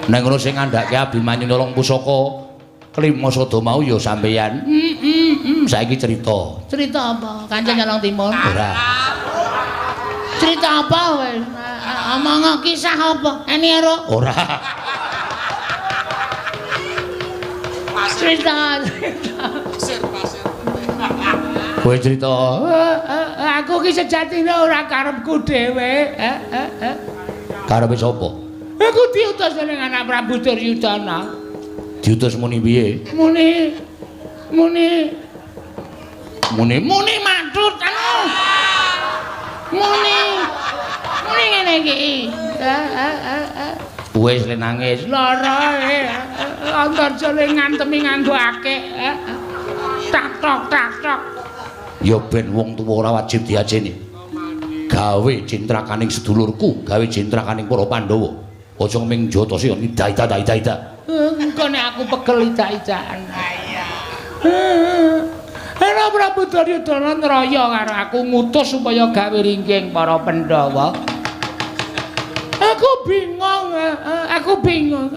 Nek ngono sing ngandhake Abimanyu nyolong pusaka Klima Sada mau ya sampeyan. Saiki cerita.
Cerita apa? Kancil nyolong timun?
Ora.
Cerita apa wis? Omong kisah apa? Eni ero?
Ora.
Cerita.
Kowe cerita.
Aku ki sejatine ora karepku dhewe.
Karepe sapa?
Aku diutus dening anak Prabu Duryudana.
Diutus muni piye?
Muni muni
muni
muni matut anu. Muni muni ngene iki.
Wis le nangis.
Lara Antarja le ngantemi nganggo akik. Tak tok tak tok.
Ya ben wong tuwa ora wajib diajeni. Gawe cintrakaning sedulurku, gawe cintrakaning para Pandhawa. Aja ming jotosi ida-ida.
Engko nek aku pegel ida-idaan. Iya. Ana Prabu Duryudana nraya karo aku ngutus supaya gawe ringging para Pandhawa. Aku bingung, aku bingung.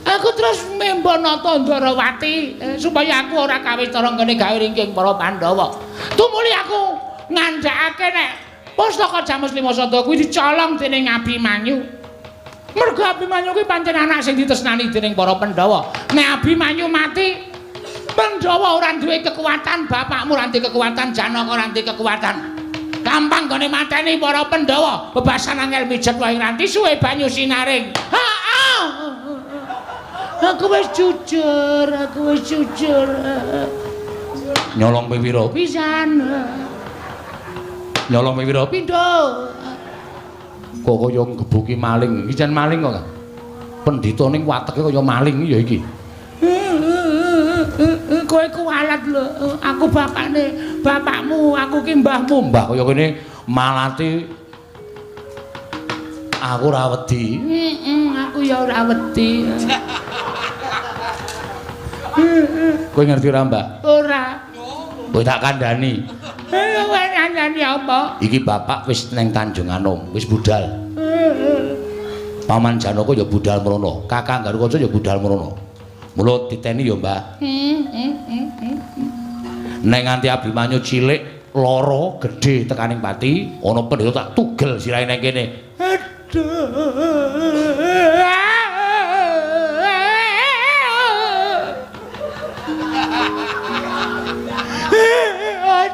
Aku terus membo nata Ndorowati supaya aku ora kawistara nggone gawe ringging para Pandhawa. Tumuli aku ngandhakake nek pustaka Jamus Lima Sada kuwi dicolong dening Abimanyu. Mergo Abimanyu kuwi pancen anak sing ditresnani dening para Pandhawa. Nek Abimanyu mati, Pandhawa ora duwe kekuatan, bapakmu ora duwe kekuatan, Janaka ora duwe kekuatan. Gampang gone mateni para Pandhawa, bebasan angel mijet wae nganti suwe banyu sinaring. Heeh. Aku wis jujur, aku wis jujur.
Nyolong ping pira?
Pisan.
Nyolong ping pira?
Pindho.
Kok kaya nggebuki maling. Iki jan maling kok. Pendhita ning wateke kaya maling ya iki.
Kowe kuwalat lho. Aku bapakne, bapakmu, aku ki mbahmu.
Mbah kaya kene malati aku ora wedi.
Aku ya ora wedi.
Kowe ngerti ora, Mbak?
Ora.
Kowe tak kandhani.
Kowe kandhani apa?
Iki bapak wis neng Tanjung Anom, wis budal. Paman Janaka ya budal mrono, Kakang Garukaca ya budal mrono. Mula titeni ya, Mbah. Nek nganti Abimanyu cilik lara gedhe tekaning pati, ana pendhita tak tugel sirahe nang kene.
Aduh.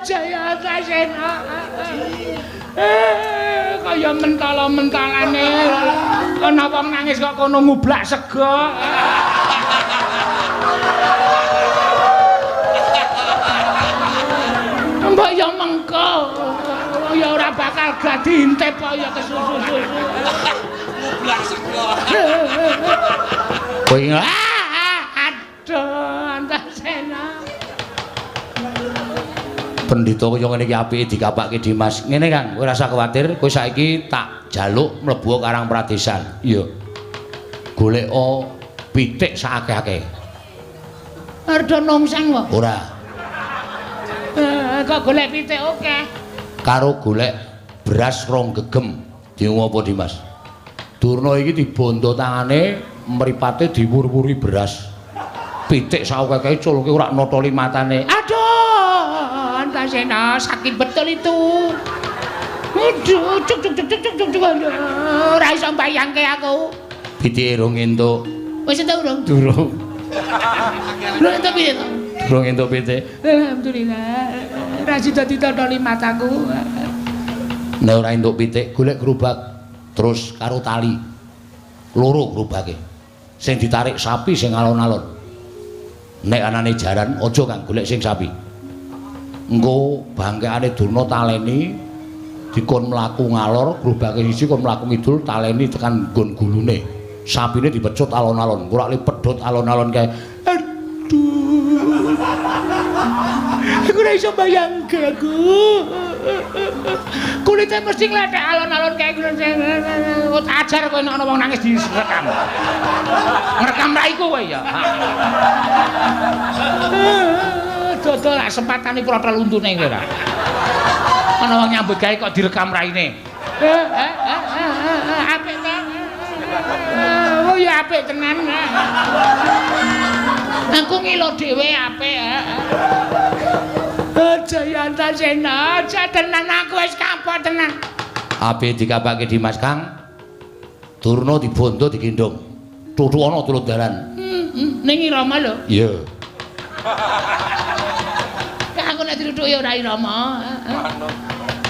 Jaya Antasena. Kaya mentala-mentalane. Ana wong nangis kok kono ngublak sego. Mbok ya mengko. Ya ora bakal diintip kok ya kesusu-susu.
Ngublak sego.
Kowe
aduh Antasena.
Pendhita kaya ngene iki apike dikapake Dimas. Ngene Kang, kowe rasa kuwatir, kowe saiki tak jaluk mlebu Karang Pradesan. Iya. Goleka pitik sak akeh-akeh.
Arep nongseng wae.
Ora.
Kok golek pitik akeh.
Karo golek beras rong gegem. Diungu apa Dimas? Durna iki dibondo tangane, mripate diwur-wuri beras. Pitik sak akeh-akeh culke ora notoli matane.
Aduh. Antasena sakit betul itu. Aduh, cuk cuk cuk cuk cuk cuk. Ora iso mbayangke aku.
Pitike rong entuk.
Wis entuk urung?
Durung.
Lho entuk piye to?
Durung entuk pitik.
Alhamdulillah. Ora sida ditotoli mataku.
Nek ora entuk pitik, golek gerobak terus karo tali. Loro gerobake. Sing ditarik sapi sing alon-alon. Nek anane jaran aja Kang golek sing sapi. Engko bangkekane Durna taleni dikon mlaku ngalor, grobake siji kon mlaku ngidul taleni tekan nggon gulune. Sapine dipecut alon-alon, ora li pedhot alon-alon kae.
Aduh. Aku ora iso bayangke aku. Kulite mesti ngledek alon-alon kae ngono. Ajar kowe nek ana wong nangis direkam. Ngrekam raiku kowe ya. Dodol lak sempatane protol untune kowe ora. Ana wong nyambut gawe kok direkam raine. Apik ta? Oh ya apik tenan. Aku ngilo dhewe apik. Jaya Antasena, aja tenan aku wis kapok tenan.
Apik dikapake Dimas Kang. Durna dibondo digendhong. Tutu ana turut dalan.
Ning irama lho.
Iya.
Aku nek diruduk ya ora irama.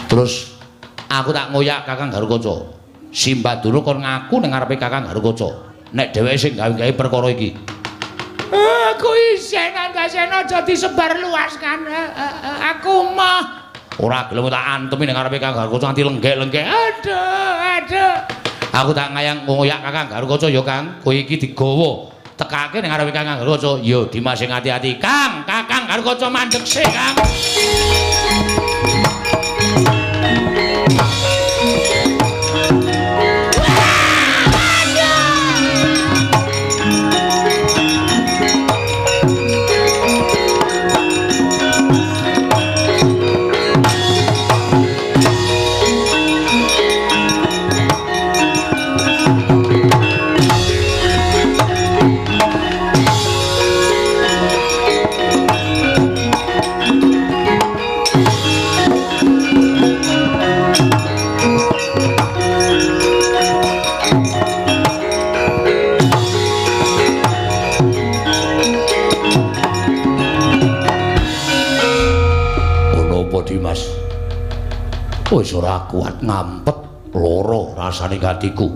Terus aku tak ngoyak Kakang Garukaca. Simbah Durna kon ngaku ning ngarepe Kakang Garukaca. Nek dheweke sing gawe-gawe perkara iki.
Aku isih Antasena aja disebarluaskan. Aku mah
ora gelem tak antemi ning ngarepe Kakang Garukaca nganti lenggek-lenggek.
Aduh, aduh.
Aku tak ngayang ngoyak Kakang Garukaca ya, Kang. Kowe iki digawa tekake ning ngarepe Kakang Garukaca. Ya Dimas sing ati-ati. Kang, Kakang Garukaca mandeg sik, Kang. Dimas, wis ora kuat ngampet loro rasane atiku.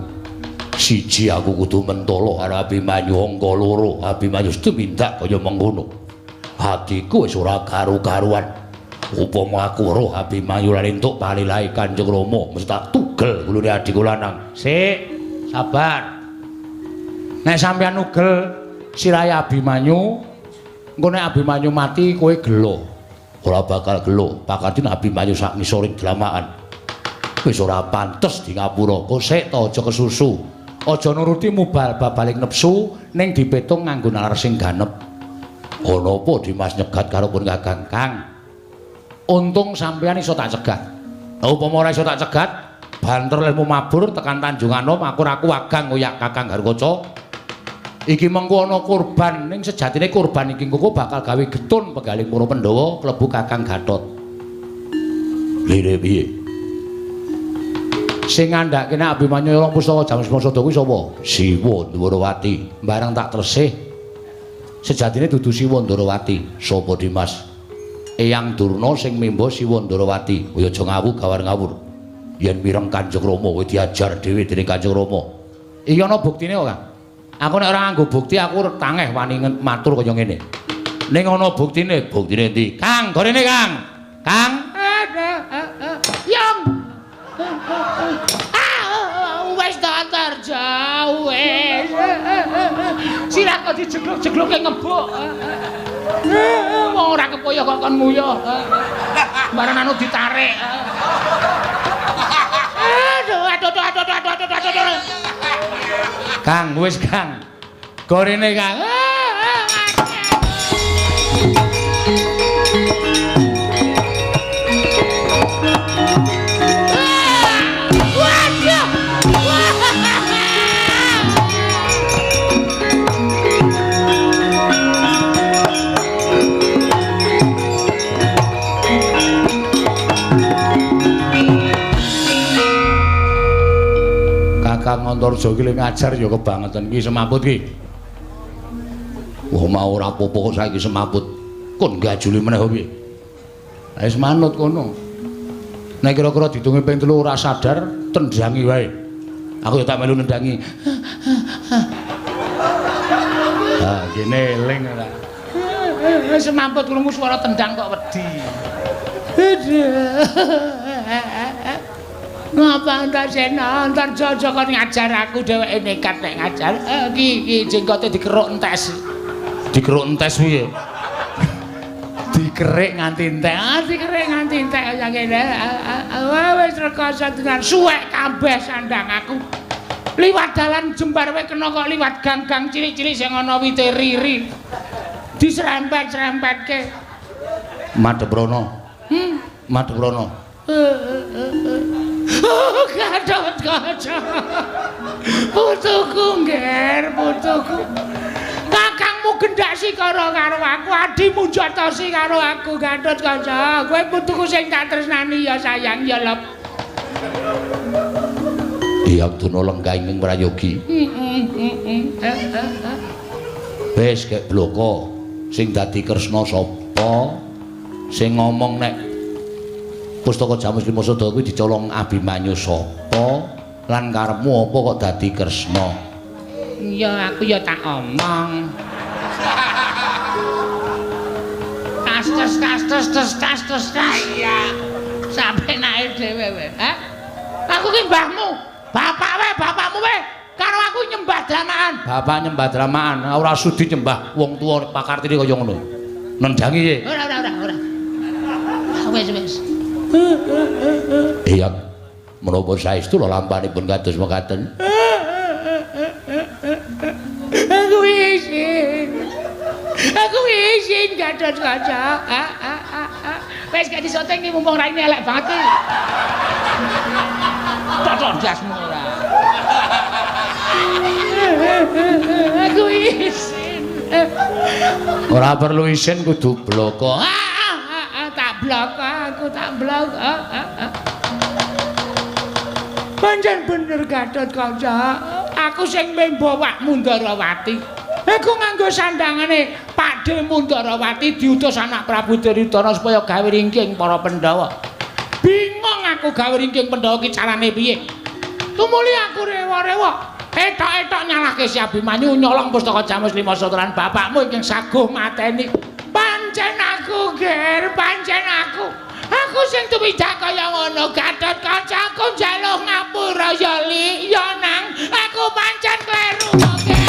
Siji aku kudu mentolo karo Abimanyu, angka loro Abimanyu tumindak kaya mengkono. Atiku wis ora karu-karuan. Upama aku weruh Abimanyu lan entuk palilahe Kanjeng Rama, mesti tak tugel gulune adhiku lanang.
Sik, sabar. Nek sampeyan nugel sirahe Abimanyu, engko nek Abimanyu mati kowe gelo.
Ora bakal gelo, pakatine Abimanyu sak ngisoring dlamakan. Wis ora pantes di ngapura.
Kok sik to aja kesusu. Aja nuruti mubal babaling nepsu ning dipetung nganggo nalar sing ganep.
Ana apa Dimas nyegat karo pun Kakang?
Kang. Untung sampeyan iso tak cegat.
Upama ora iso tak cegat, banter lehmu mabur tekan Tanjung Anom, aku ora wagang ngoyak Kakang Garukaca.
Iki mengko ana kurban, ning sejatine kurban iki engko bakal gawe getun penggaling para Pandhawa klebu Kakang Gatot.
Lire piye?
Sing ngandhake nek Abimanyu nyolong pustaka Jamus Masada kuwi sapa?
Siwa Ndorowati.
Bareng tak tresih. Sejatine dudu Siwa Ndorowati.
Sapa Dimas? Eyang Durna sing memba Siwa Ndorowati. Kowe aja ngawur gawar ngawur. Yen mireng Kanjeng Rama kowe diajar dhewe dening Kanjeng Rama.
Iki ana buktine kok, Kang. Aku nek ora nganggo bukti aku tangeh wani matur kaya ngene.
Ning ana buktine, buktine endi? Kang, gorene Kang. Kang.
Yang. Wis datar jauh wis. Sirah kok dijeglok-jegloke ngebuk. Wong ora kepoyo kok kon nguyuh. Bareng anu ditarik. Aduh, aduh, aduh, aduh, aduh, aduh, aduh. Kang, wis Kang. Gorene Kang. Kakang Antarja iki ngajar ya kebangetan iki semaput iki.
Wah mau ora apa-apa kok saiki semaput. Kon gajuli meneh piye?
Lah wis manut kono. Nek kira-kira ditungi ping 3 ora sadar, tendangi wae. Aku ya tak melu nendangi. Ah, gene eling ora. Semaput krungu swara tendang kok wedi. Ngapa Antasena Antarja aja kon ngajar aku dheweke nekat nek ngajar. Iki iki jenggote dikeruk entes.
Dikeruk entes piye?
Dikerik nganti entek. Ah dikerik nganti entek kaya ngene. Wis rekoso tenan suwek kabeh sandang aku. Liwat dalan jembar wae kena kok liwat gang-gang cilik-cilik sing ana wite riri. Diserempet-serempetke.
Madhep rono. Madhep rono.
Oh, Gatot Kaca. Putuku ngger, putuku. Kakangmu gendak sikara karo aku, adhimu njatosi karo aku, Gatot Kaca. Kowe putuku sing tak tresnani ya sayang ya lep.
Hyang Durna lenggah ing prayogi. Wis gek bloko sing dadi Kresna sapa? Sing ngomong nek pustaka Jamus Lima Sada kuwi dicolong Abimanyu sapa? Lan karepmu apa kok dadi Kresna?
Ya aku ya tak omong. Tas tas tas tas tas tas tas tas. Iya. Sampe naik dhewe wae. Hah? Aku ki mbahmu. Bapak wae, bapakmu wae. Karo aku nyembah dramaan.
Bapak nyembah dramaan, ora sudi nyembah wong tuwa pakartine kaya ngono. Nendangi piye?
Ora ora ora ora. Wis wis.
Iya. Menapa saestu lampanipun kados mekaten?
Aku isin. Aku isin Gatot Kaca. Wis gak disoting iki mumpung raine elek banget iki. Totok ndasmu ora. Aku isin.
Ora perlu isin kudu bloko.
Tak blok aku tak blok. Pancen bener Gatot Kaca. Aku sing mbawak Mundarawati. Aku nganggo sandangane Pakde Mundarawati diutus anak Prabu Duryudana supaya gawe ringking para Pandhawa. Bingung aku gawe ringking Pandhawa ki carane piye. Tumuli aku rewa-rewa. Etok-etok nyalahke si Abimanyu nyolong pustaka Jamus Lima Sada lan bapakmu ingkang saguh mateni. Pancen aku, Ger, pancen aku. Aku sing tumindak kaya ngono Gatot Kaca, aku njaluk ngapura ya Li, ya Nang, aku pancen kleru kok, Ger.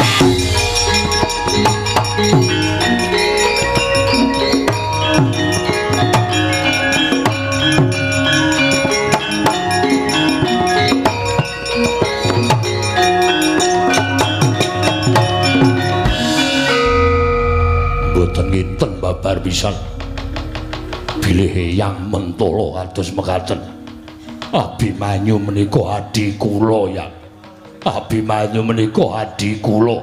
Mboten nginten babar pisan. Bilih Eyang mentala kados mekaten. Abimanyu menika adi kula ya. Abimanyu menika adi kula.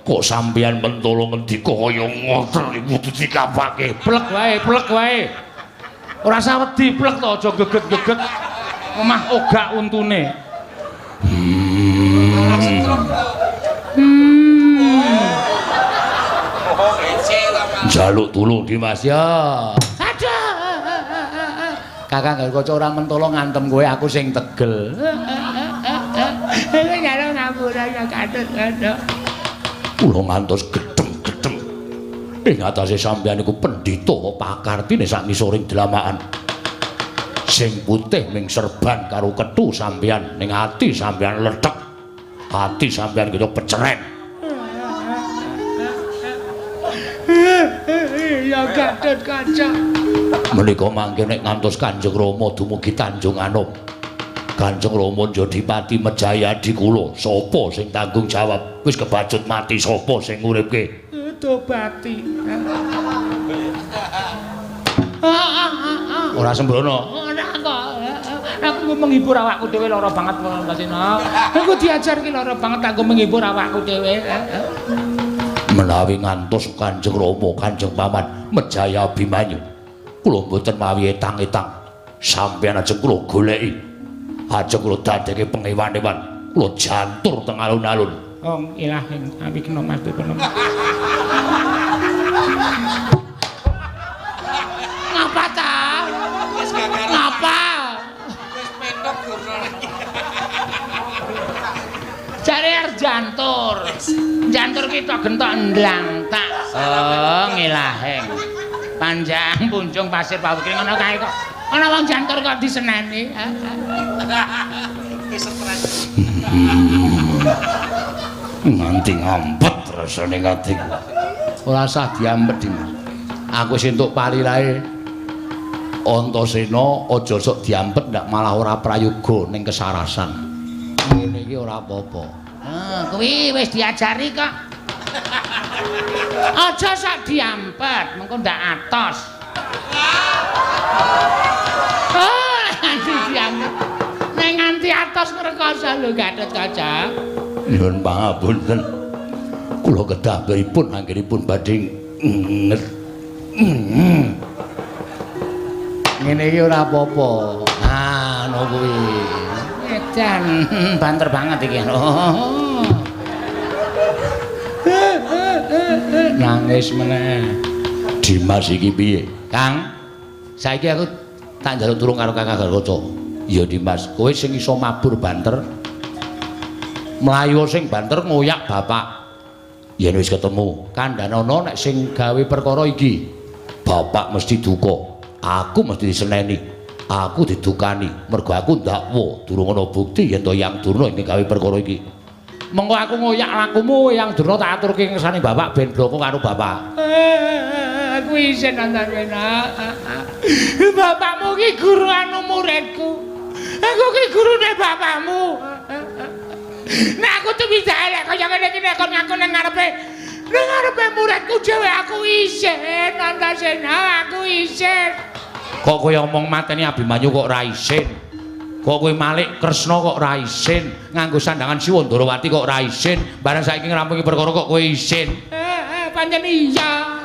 Kok sampeyan mentala ngendika kaya ngoten iku kudu dikapake.
Plek wae, plek wae. Ora usah wedi plek to, aja geget-geget. Omah ogak untune.
Njaluk tulung Dimas ya.
Kakang Gatot ora mentala ngantem kowe, aku sing tegel. Kowe njaluk ngapura ya Gatot Kaca.
Kula ngantos gedhem-gedhem. Ing atase sampeyan iku pendhita pakartine sak ngisoring dlamaan. Sing putih ming serban karo kethu sampeyan, ning ati sampeyan lethek. Ati sampeyan kaya peceren.
Ya Gatot Kaca.
Menika mangke nek ngantos Kanjeng Rama dumugi Tanjung Anom. Kanjeng Rama Jodipati mejaya adi kula, sapa sing tanggung jawab? Wis kebacut mati sapa sing nguripke?
Dobati.
Ora sembrono.
Ora kok. Aku menghibur awakku dhewe lara banget Antasena. Aku diajar ki lara banget aku menghibur awakku dhewe.
Menawi ngantos Kanjeng Rama, Kanjeng Paman mejaya Abimanyu, kula mboten mawi etang-etang. Sampeyan ajeng kula goleki. Ajeng kula dadeke pengewan-ewan. Kula jantur teng alun-alun.
Ong ilahing awikna Mas Depono. Ngapa ta?
Wis gak karo.
Ngapa?
Wis mentok gurnane.
Jare arep jantur. Jantur kita gentok ndlang tak. Oh, ngilaheng. Panjang punjung pasir pawukir ngono kae kok. Ana wong jantur kok diseneni.
Wis stres.
Nganti ngampet rasane ati.
Ora usah diampet, Dimas.
Aku wis entuk palilahe. Antasena aja sok diampet ndak malah ora prayoga ning kesarasan. Ngene iki ora apa-apa.
Ah, kuwi wis diajari kok. Aja sok diampet, mengko ndak atos. Oh, nganti diampet. Nek nganti atos ngrekoso lho Gatot Kaca.
Nyuwun pangapunten. Kula kedah pripun anggenipun badhe nget.
Ngene iki ora apa-apa. Ah, ngono kuwi. Edan banter banget iki. Oh. Nangis meneh.
Dimas iki piye? Kang, saiki aku tak njaluk tulung karo Kakang Garuda. Ya Dimas, kowe sing iso mabur banter. Mlayu sing banter ngoyak bapak. Yen wis ketemu, kandhanono nek sing gawe perkara iki, bapak mesti duka. Aku mesti diseneni. Aku didukani mergo aku ndakwa durung ana bukti yen to Yang Durna ing gawe perkara iki.
Mengko aku ngoyak lakumu Yang Durna tak aturke ngersane bapak ben bloko karo bapak. Aku isin Antasena. Bapakmu ki guru anu muridku. Aku ki gurune bapakmu. Nek aku tumindak elek kaya ngene iki nek kon ngaku nang ngarepe muridku dhewe aku isin Antasena, aku isin.
Kok kowe omong mateni Abimanyu kok ra isin? Kok kowe malik Kresna kok ra isin? Nganggo sandangan Siwa Ndorowati kok ra isin? Barang saiki ngrampungi perkara kok kowe isin?
Pancen iya.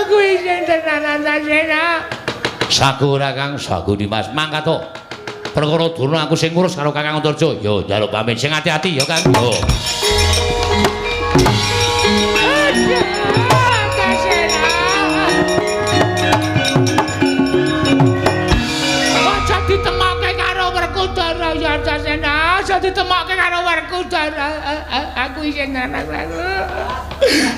Aku isin tenan Antasena.
Sagu ora Kang, sagu Dimas. Mangkat to. Perkara Durna aku sing ngurus karo Kakang Antarja. Yo njaluk pamit sing ati-ati ya Kang. Yo.
Aja ditemokke karo Werkudara ya Antasena. Aja ditemokke karo Werkudara. Aku isin tenan aku.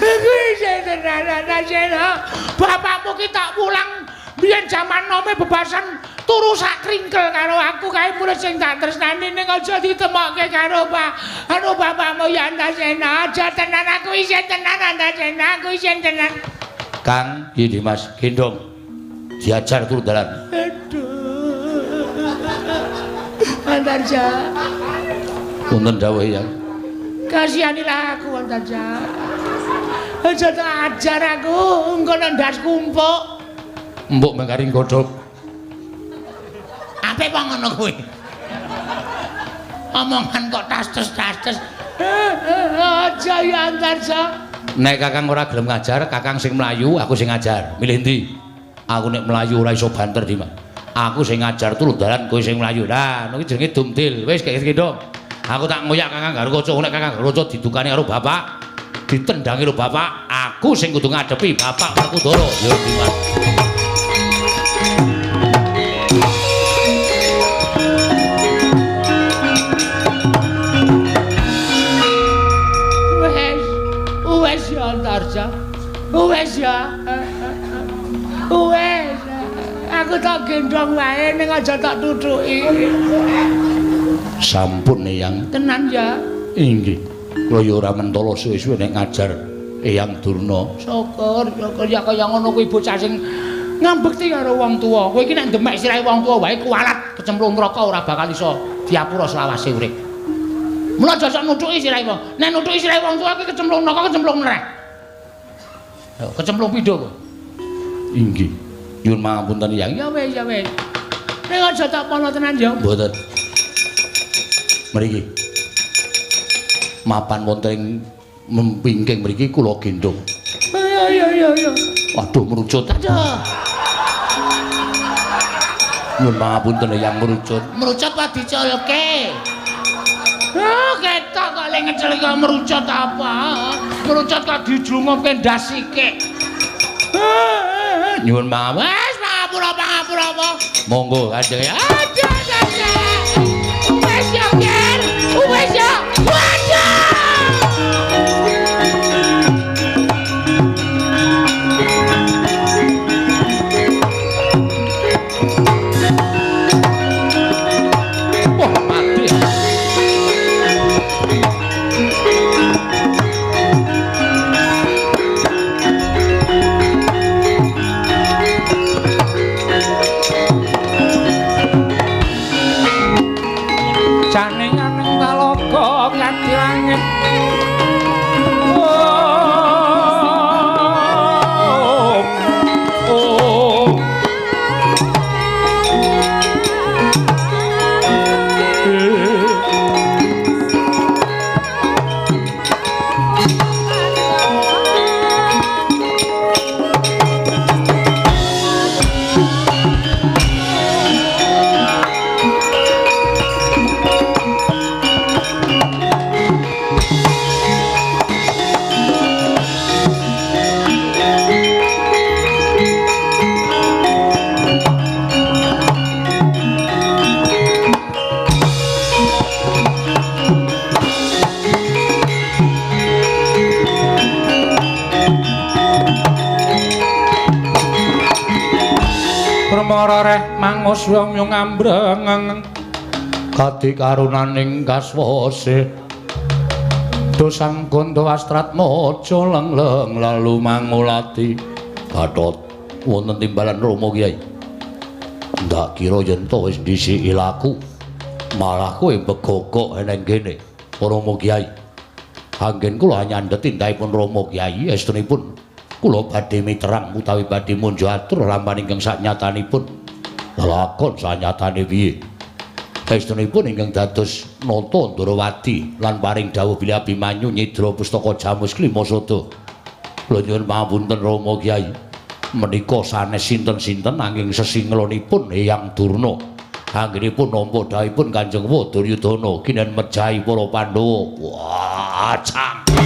Aku isin tenan Antasena. Bapakmu ki tak pulang biyen jaman nome bebasan turu sak kringkel karo aku kae murid sing tak tresnani ning aja ditemokke karo Pak anu bapakmu ya Antasena. Aja tenan aku isin tenan Antasena, aku isin tenan.
Kang, iki Dimas gendong. Diajar turu dalan.
Aduh. Antarja.
Punten dawuh ya.
Kasihanilah aku Antarja. Aja tak ajar aku engko ndas kumpuk.
Mbok mengkari godhog.
Apik apa ngono kuwi? Omongan kok tas-tas-tas. Aja ya Antarja.
Nek Kakang ora gelem ngajar, Kakang sing mlayu, aku sing ngajar. Milih ndi? Aku nek mlayu ora iso banter, Dimas. Aku sing ngajar turu dalan, kowe sing mlayu. Lah, ngono iki jenenge dumdil. Wis kaya gendong. Aku tak ngoyak Kakang Garuda, nek Kakang Garuda didukani karo bapak, ditendangi karo bapak, aku sing kudu ngadepi bapak Werkudara. Yo Dimas.
Wes ya Antarja. Wes ya. Wes. Aku tak gendong wae ning aja tak tutuki.
Sampun Eyang.
Tenan ya.
Inggih. Kula ya ora mentala suwe-suwe nek ngajar Eyang Durna.
Syukur, syukur ya kaya ngono kuwi bocah sing ngambekti karo wong tuwa. Kowe iki nek ndemek sirahe wong tuwa wae kuwalat kecemplung neraka ora bakal iso diapura selawase urip. Mula aja sok nutuki sirahe wong. Nek nutuki sirahe wong tuwa kuwi kecemplung neraka, kecemplung neraka. Yo kecemplung pindho kowe.
Inggih. Nyuwun pangapunten Eyang.
Ya wis, ya wis. Nek aja tak pono tenan ya.
Mboten. Mriki. Mapan wonten ing mempingking mriki kula gendhong.
Iya iya iya iya.
Waduh merucut.
Aduh.
Nyuwun pangapunten Eyang merucut.
Merucut apa diculke? Oh, ketok kok le ngecel kok merucut apa? Merucut kok dijlungupke ndas sikik.
Nyuwun maaf.
Wes pangapura pangapura apa?
Monggo Kanjeng.
Aduh, aduh. Wes ya, Ger. Wes ya. Waduh.
Wah, mati.
Roreh mangus wong ngambreng kadi karunaning kaswase dosang gondo astratmaja lengleng lalu mangulati. Gatot wonten timbalan Rama Kyai. Ndak kira yen to wis dhisiki laku malah kowe begogok eneng kene Rama Kyai. Anggen kula nyandhet tindakipun Rama Kyai estunipun kula badhe miterang utawi badhe munjo atur lampahan ingkang sanyatanipun. Lakon sanyatane piye? Estunipun ingkang dados Nata Ndrawati lan paring dawuh bilih Abimanyu nyidra pustaka Jamus Klimasada. Kula nyuwun pangapunten Rama Kyai. Menika sanes sinten-sinten anging sesinglonipun Eyang Durna. Anggenipun nampa dawuhipun Kanjeng Duryudana kinen mejahi para Pandhawa. Wah, cangkem.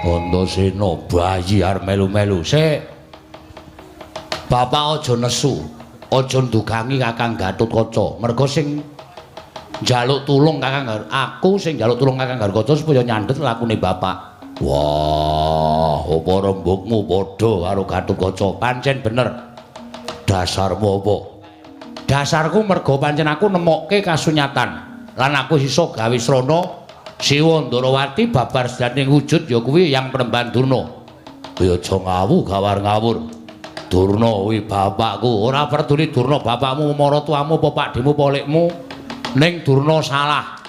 Antasena bayi arep melu-melu. Sik. Bapak aja nesu, aja ndugangi Kakang Gatotkaca. Merga sing njaluk tulung Kakang aku sing njaluk tulung Kakang Gatotkaca supaya nyandhet lakune bapak. Wah, apa rembugmu padha karo Gatotkaca? Pancen bener. Dasarmu apa? Dasarku merga pancen aku nemokke kasunyatan lan aku iso gawe srana Siwa Ndrawati babar sejatining wujud ya kuwi Yang Penemban Durna. Ya aja ngawu gawar ngawur. Durna kuwi bapakku, ora peduli Durna bapakmu, maratuwamu apa pakdhemu apa lekmu, ning Durna salah.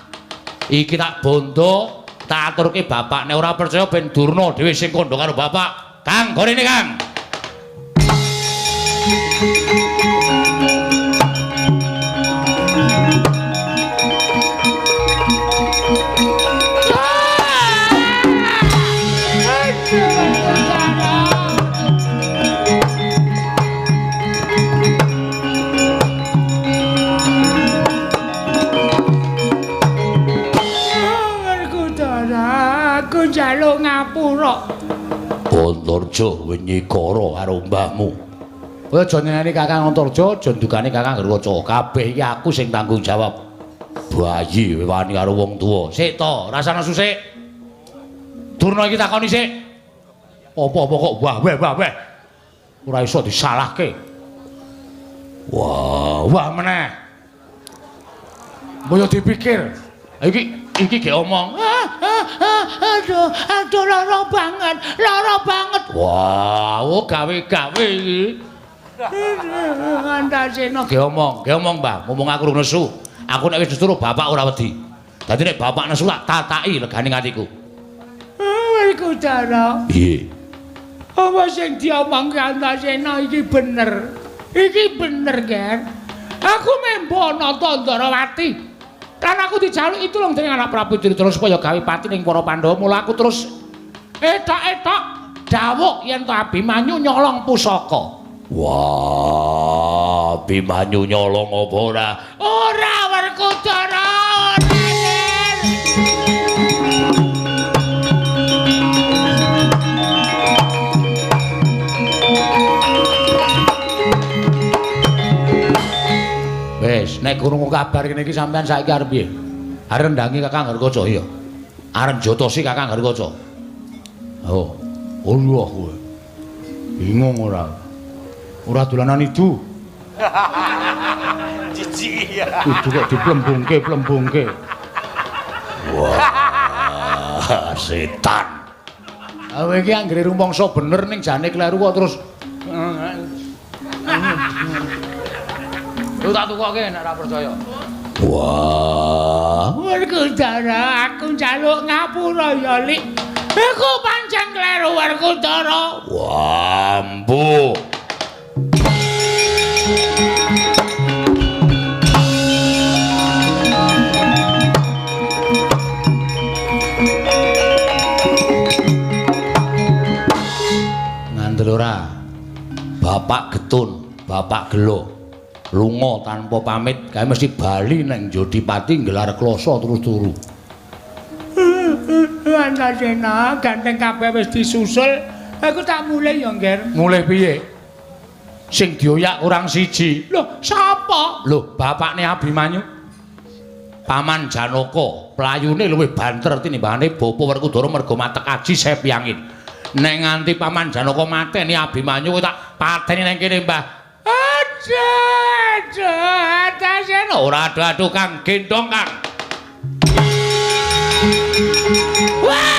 Iki tak bondo, tak aturke bapak nek ora percaya ben Durna dhewe sing kandha karo bapak. Kang, gorene Kang.
Njaluk ngapura.
Antarja wengi kara karo mbahmu.
Kowe aja nyeneni Kakang Antarja, aja ndugane Kakang Gatotkaca. Kabeh iki aku sing tanggung jawab.
Bayi wani karo wong tuwa.
Sik to, rasane nesu sik. Durna iki takoni sik. Apa-apa kok wah weh wah weh. Ora iso disalahke.
Wah,
wah meneh. Mbok yo dipikir. Iki iki gek omong. Aduh, aduh lara banget, lara banget. Wah, oh gawe-gawe iki. Antasena
gek omong, Mbah. Ngomong aku rung nesu. Aku nek wis nesu bapak ora wedi. Dadi nek bapak nesu tak tataki legane atiku.
Werkudara.
Piye?
Apa sing diomongke Antasena iki bener? Iki bener, Ger. Aku membo Nata Ndrawati.
Lan aku dijaluki tulung dening anak Prabu Duryudana supaya gawe pati ning para Pandhawa. Mula aku terus etok-etok dawuh yen to Abimanyu nyolong pusaka.
Wah, Abimanyu nyolong apa ora?
Ora, Werkudara, ora.
Wis, nek krungu kabar kene iki sampean saiki arep piye? Arep ndangi Kakang Gatotkaca iya. Arep njotosi Kakang Gatotkaca. Oh, Allah kowe. Bingung ora? Ora dolanan idu.
Jijik ya.
Idu kok diplembungke-plembungke.
Wah, setan.
Kowe iki anggere rumangsa bener ning jane kleru kok terus lu tak tukoke nek ora percaya.
Wah,
Werkudara, aku njaluk ngapura ya, Lik. Iku pancen kleru Werkudara.
Wah, ampuh. Ora? Bapak getun, bapak gelo. Lunga tanpa pamit, kae mesti bali nang Jodipati nggelar kloso terus turu.
Antasena, ganteng kabeh wis disusul. Aku tak mulih ya, Ngger.
Mulih piye? Sing dioyak kurang siji.
Lho, sapa?
Lho, bapakne Abimanyu. Paman Janaka, playune luwih banter tinimbangane Bapa Werkudara merga matek aji sepyangin. Nek nganti Paman Janaka mateni Abimanyu kowe tak pateni nang kene, Mbah.
Aduh, aduh, Antasena.
Ora adu-adu Kang, gendong Kang. Wah!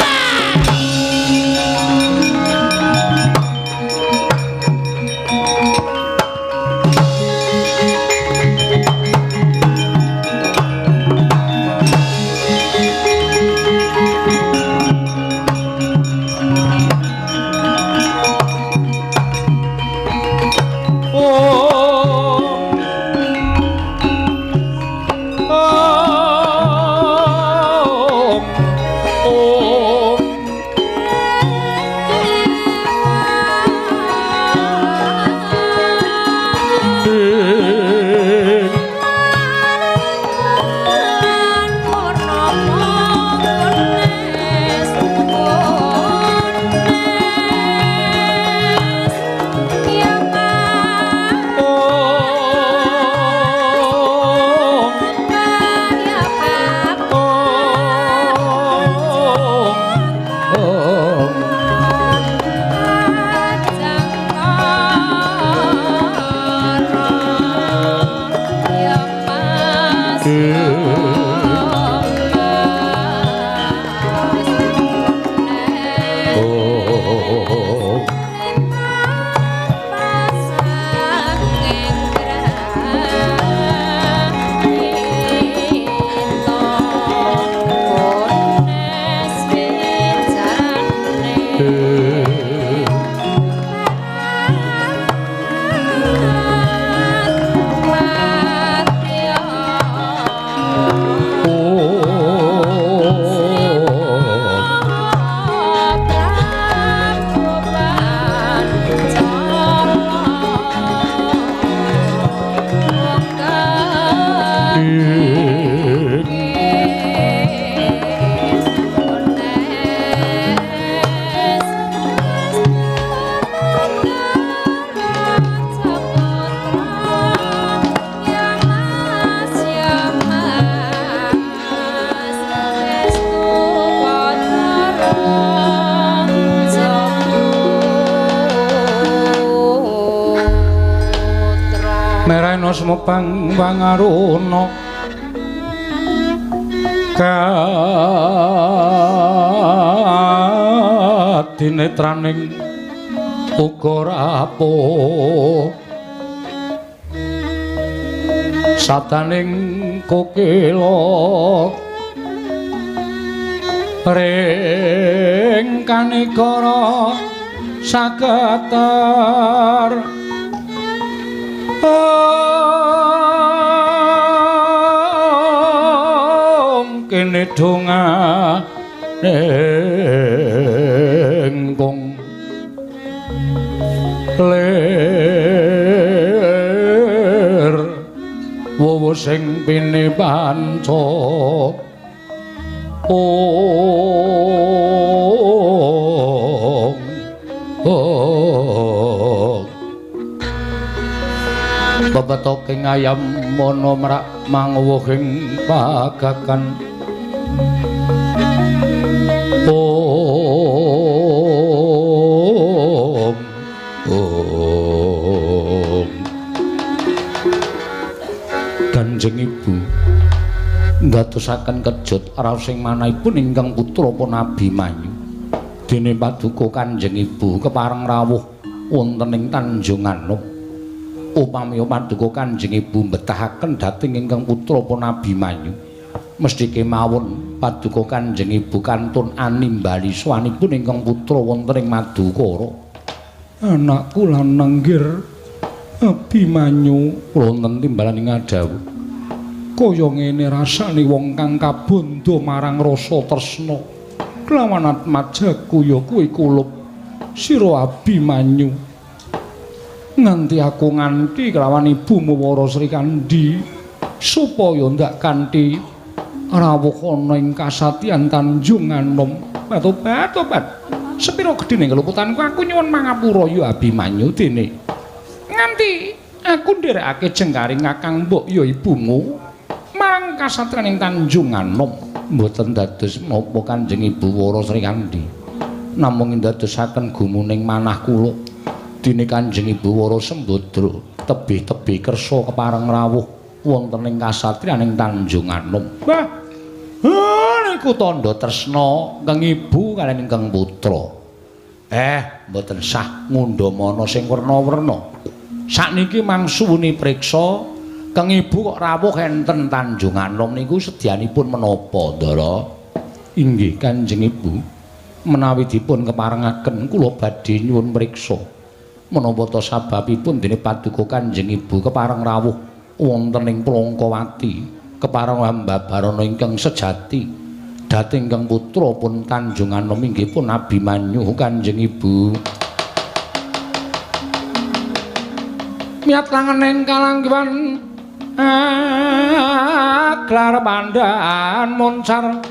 Semepang wangaruna kadinetraning uga rapuh sadaning kokila ring kanigara saketer kene dongane kong lir wowo sing pinipanca ong ong bebetoking ayam mono merak mangwuhing pagakan om om. Kanjeng Ibu ndadosaken kejut raos sing manahipun ingkang putra pun Abimanyu. Dene paduka Kanjeng Ibu kepareng rawuh wonten ing Tanjung Anom. Upami paduka Kanjeng Ibu mbetahaken dhateng ingkang putra pun Abimanyu, mesti kemawon paduka Kanjeng Ibu kantun animbali swanipun ingkang putra wonten ing Madukara. Anakku lanang nggir Abimanyu, wonten timbalan ing ngadhawuh. Kaya ngene rasane wong kang kabandha marang rasa tresna kelawan atmajaku ya kuwi kulup Sira Abimanyu. Nganti aku nganti kelawan ibumu Wara Srikandhi supaya ndak kanthi rawuh ana ing kasatyan Tanjung Anom. Tobat, tobat. Sepira gedhene keluputanku aku nyuwun mangapura ya Abimanyu dene. Nganti aku nderekake jengkaring Kakang mbok ya ibumu marang kasatriyan ing Tanjung Anom. Mboten dados menapa Kanjeng Ibu Wara Srikandhi. Namung ndadosaken gumuning manah kula. Dene Kanjeng Ibu Wara Sembadra tebih-tebih kersa kepareng rawuh wonten ing kasatriyan ing Tanjung Anom. Wah, niku tandha tresna kang ibu kaliyan ingkang putra. Mboten sah ngundhamana sing werna-werna. Sakniki mangsuwuni priksa kang ibu kok rawuh enten Tanjung Anom niku sedyanipun menapa, Ndara? Inggih Kanjeng Ibu, menawi dipun keparengaken kula badhe nyuwun priksa. Menapa ta sababipun dene paduka Kanjeng Ibu kepareng rawuh wonten ing Plongkowati, kepareng hambabarana ingkang sejati dhateng ingkang putra pun Tanjung Anom inggih pun Abimanyu Kanjeng Ibu. Miyat langening kalanggiwan aglar pandhan moncar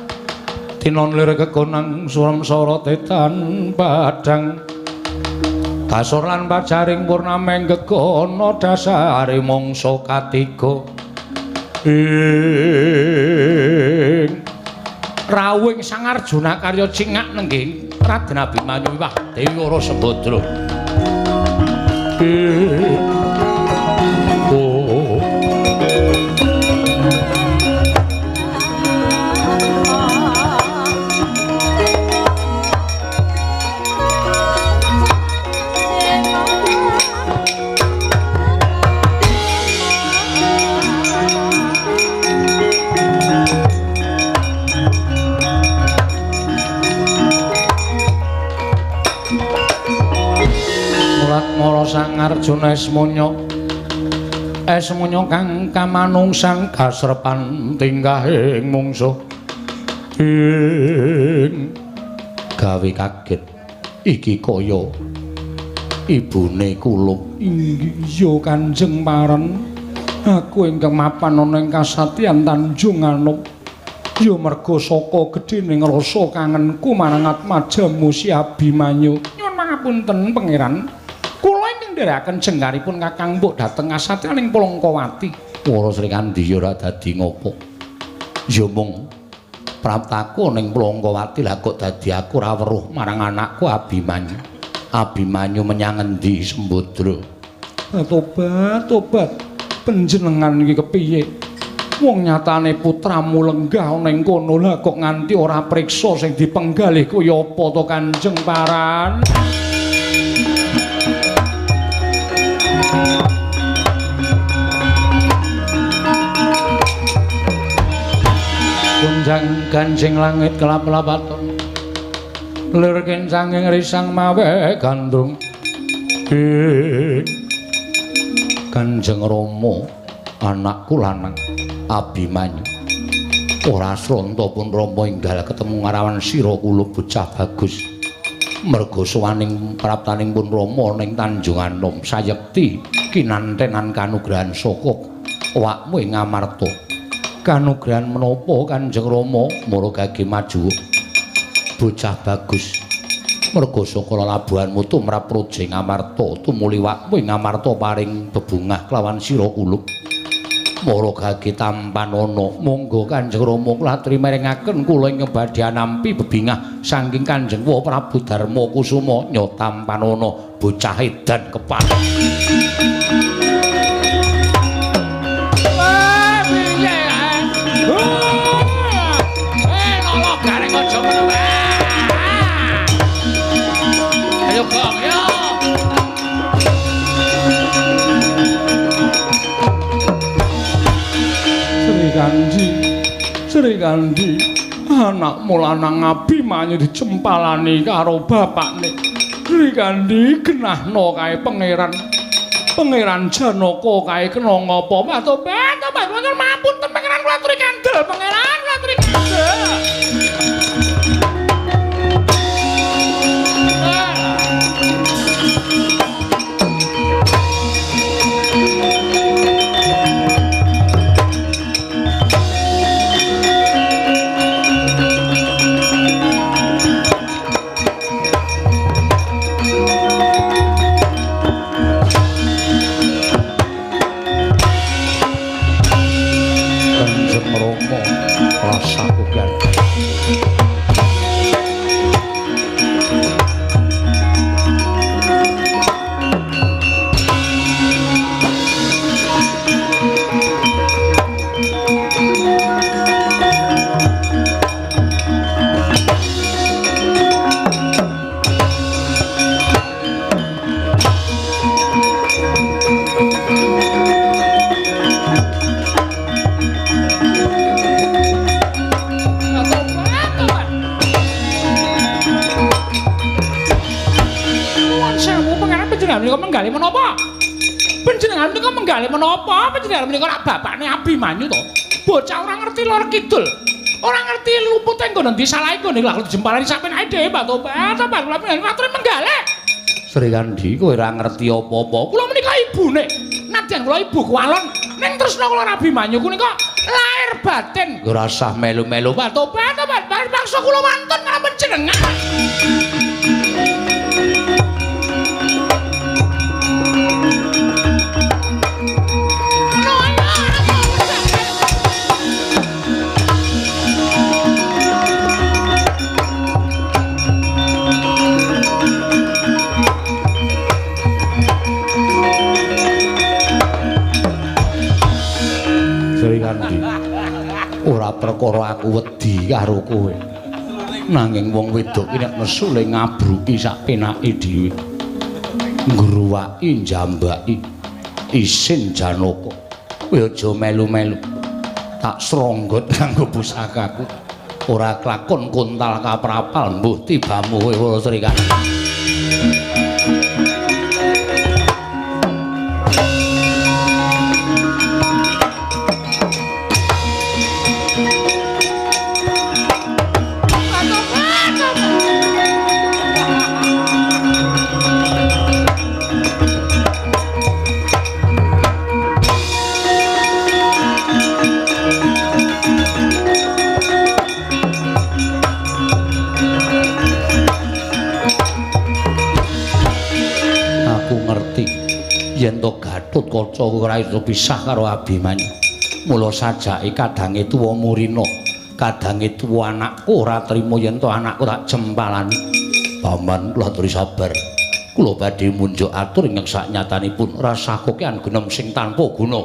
tinon lir kekonang surem sorote tan padhang kasor lan pajaring purnameng gegono dasare mangsa katiga ing rawuhing Sang Arjuna karya cingak nenggih Raden Abimanyu wiwah Dewi Wara Sembadra. Oh. Mara Sang Arjuna esmonya esmonya kang kamanungsan kasrepan tingkahing mungsuh ing gawe kaget iki kaya ibune kula. Inggih ya Kanjeng Paren, aku ingkang mapan ana ing kasatyan Tanjung Anom ya merga saka gedhene ngrasa kangenku marang atmajamu si Abimanyu. Nyuwun pangapunten Pangeran, kula ingkang nderekaken jengkaripun Kakang mbok dhateng kasatriyan ing Plongkowati. Wara Srikandhi ya ora dadi ngopo. Ya mung praptaku ning Plongkowati lah kok dadi aku ora weruh marang anakku Abimanyu. Abimanyu menyang endi Sembadra? Tobat, tobat. Panjenengan iki kepiye? Wong nyatane putramu lenggah ana ing kono lah kok nganti ora priksa sing dipenggalih kaya apa to Kanjeng Paran? Kunjang ganjing langit kelap-lapaton lir kencanging risang mawe gandrung. Kanjeng Rama anakku lanang Abimanyu ora sronta pun Rama enggal ketemu ngarawan sira kula bocah bagus. Merga sowaning praptaning pun Rama ning Tanjung Anom sayekti kinantenan kanugrahan saka awakmu ing Ngamarta. Kanugrahan menapa Kanjeng Rama? Mara gage maju bocah bagus. Merga saka lelabuhanmu tumrap praja Ngamarta tumuli awakmu ing Ngamarta paring bebungah kelawan sira kula. Mara gage tampanana. Monggo Kanjeng Rama kula aturi mirengaken kula ingkang badhe nampi bebingah saking Kanjeng Wa Prabu Darma Kusuma. Nya tampanana bocah edan kepan. Ayo gong yo. Srikandhi, Srikandhi, anakmu lanang Abimanyu dicempalani karo bapakne. Srikandhi genahno kae pangeran. Pangeran Janaka kae kena ngapa? Tobat, tobat, wonten mapunten pangeran kula aturi kandel, pangeran kula aturi kandel.
Pengaran panjenengan menika menggalih menapa? Panjenengan menika menggalih menapa? Panjenengan menika rak bapakne Abimanyu to. Bocah ora ngerti lor kidul. Ora ngerti lupute nggon endi salahe nggone lha jempalane sampeyan dhewe Pak Tobat. Tobat kula panjenengan matur menggalih.
Srikandhi kowe ora ngerti apa-apa.
Kula menika ibune. Nadyan kula ibu kuwalon ning tresna kula Abimanyu punika lahir batin.
Ora usah melu-melu
Pak Tobat, tobat paksa kula wantun karo panjenengan.
Srikandhi, ora perkara aku wedi karo kowe. Nanging wong wedok iki nek nesu le ngabruki sak penake dhewe. Ngruwaki njambaki isin Janaka. Kowe aja melu-melu. Tak sronggot nganggo pusakaku. Ora klakon kontal kaprapal mbuh tibamu kowe Srikandhi. Yen to Gatotkaca ora iso pisah karo Abimanyu. Mula sajake kadange tuwa murina, kadange tuwa anakku ora trima yen to anakku tak jempalani. Paman kula aturi sabar. Kula badhe munjuk atur ing saknyatanipun rasah kokean genem sing tanpa guna.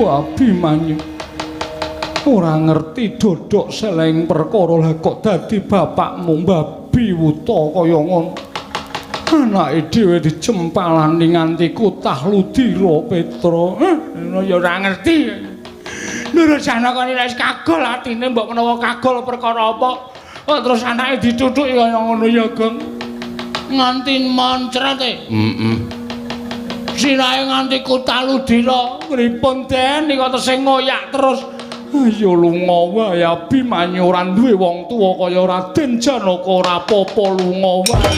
Abimanyu ora ngerti dodok seleng perkara lah kok dadi bapakmu babi wuta kaya ngono. Anake dhewe dijempalani nganti kutah ludira Petra. Ya ora ngerti. Ndoro Janaka wis kagol atine mbok menawa kagol perkara apa kok terus anake dithuthuki kaya ngono ya, Gong. Nganti moncret e.
Heeh.
Sirahe nganti kutah ludira pripun den nika tesih ngoyak terus. Ayo lunga wae Abimanyu ora duwe wong tuwa kaya Raden Janaka ora apa-apa lunga wae.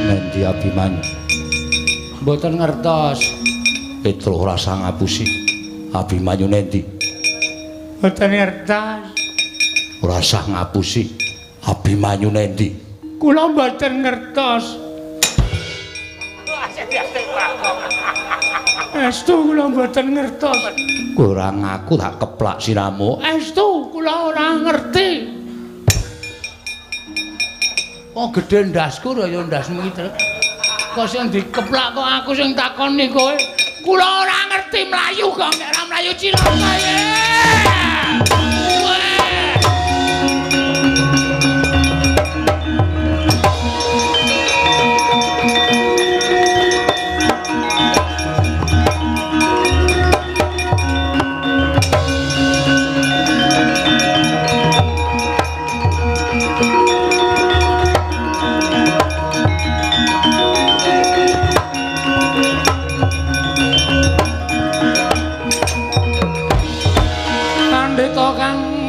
Nendi Abimanyu?
Mboten ngertos.
Petro ora usah ngapusi. Abimanyu nendi?
Mboten ngertos.
Ora usah ngapusi. Abimanyu nendi?
Kula mboten ngertos. Estu kula mboten ngertos.
Kowe ora ngaku tak keplak siramu.
Estu kula ora ngerti. Kok gedhe ndasku ya ndasmu iki. Kok sing dikeplak kok aku sing takoni kowe. Kula ora ngerti mlayu kok nek ora mlayu cilaka ye.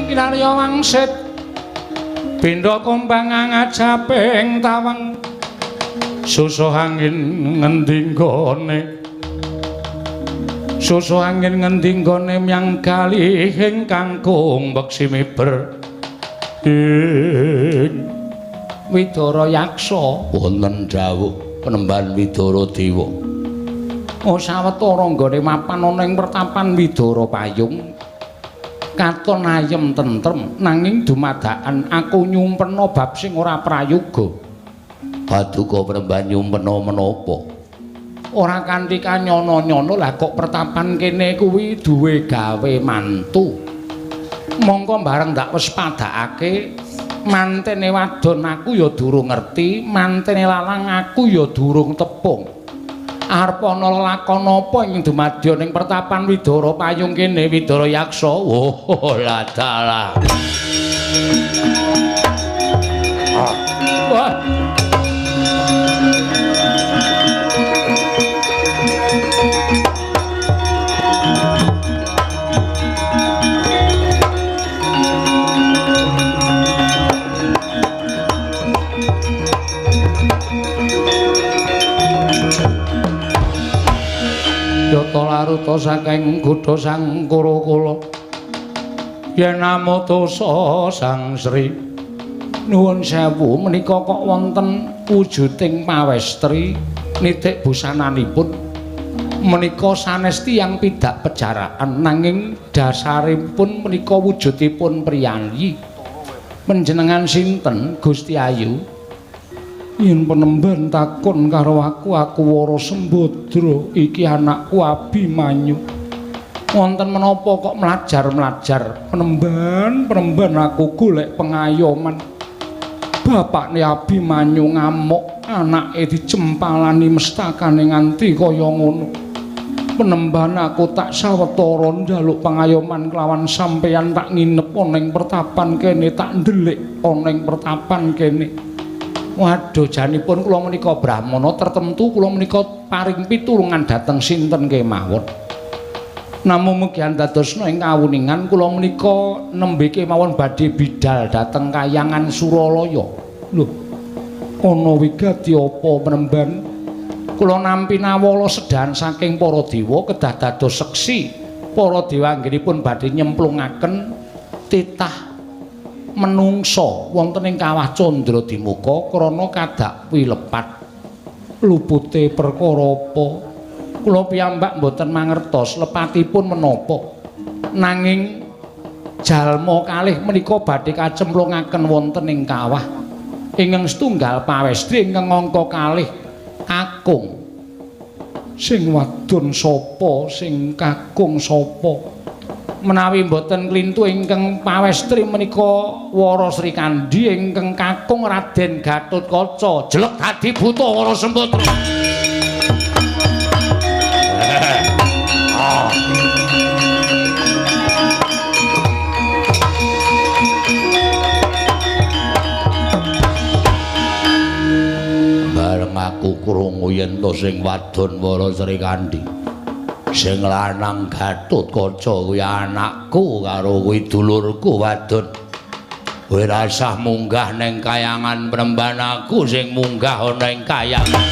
Kinarya wangsit bendha kumbang ngajaping tawang Susuh angin ngendi nggone? Susuh angin ngendi nggone myang kalih ingkang kung beksi miber ing Widara Yaksa.
Wonten dawuh Penemban Widara Dewa.
Oh sawetara nggone mapan ana ing pertapan Widara Payung katon ayem tentrem, nanging dumadakan aku nyumpena bab sing ora prayoga.
Paduka Penemban nyumpena menapa?
Ora kanthi kanyana-nyana lah kok pertapan kene kuwi duwe gawe mantu. Mongko bareng ndak wis padakake mantene wadon aku ya durung ngerti, mantene lalang aku ya durung tepung. Arep ana lelakon apa ing dumadya ning pertapan Widara Payung kene Widara Yaksa?
Oh ladalah.
Wah. Yata laruta saking kutha Sang Kurukula yen amutusa Sang Sri. Nuwun sewu, menika kok wonten wujuding pawestri nitik busananipun menika sanes tiyang pidak pejaraan, nanging dasaripun menika wujudipun priyayi. Panjenengan sinten Gusti Ayu?
Yen penemban takon karo aku, aku Wara Sembadra, iki anakku Abimanyu.
Wonten menapa kok mlajar-mlajar?
Penemban, penemban aku golek pengayoman. Bapakne Abimanyu ngamuk, anake dicempalani mestakane nganti kaya ngono. Penemban aku tak sawetara njaluk pengayoman kelawan sampeyan, tak nginep ana ing pertapan kene, tak ndelik ana ing pertapan kene.
Waduh, janipun kula menika brahmana tertentu, kula menika paring pitulungan dhateng sinten kemawon. Namung mugi andadosna ing kawuningan kula menika nembe kemawon badhe bidal dhateng kayangan Suralaya.
Lho, ana wigati apa penemban?
Kula nampi nawala sedahan saking para dewa kedah dados seksi. Para dewa anggenipun badhe nyemplungaken titah menungsa wonten ing kawah Candra Dimuka krana kadakwi lepat.
Lupute perkara apa?
Kula piyambak mboten mangertos lepatipun menapa. Nanging jalma kalih menika badhe kacemplungaken wonten ing kawah. Ingkang setunggal pawestri ingkang angka kalih kakung.
Sing wadon sapa, sing kakung sapa?
Menawi mboten klintu ingkang pawestri menika Wara Srikandhi, ingkang kakung Raden Gatotkaca.
Jelek dadi buta Wara Sembadra. Bareng aku krungu yen to sing wadon Wara Srikandhi, sing lanang Gatotkaca kuwi anakku karo kuwi dulurku wadon. Kowe rasah munggah ning kayangan Penemban, aku sing munggah ana ing kayangan.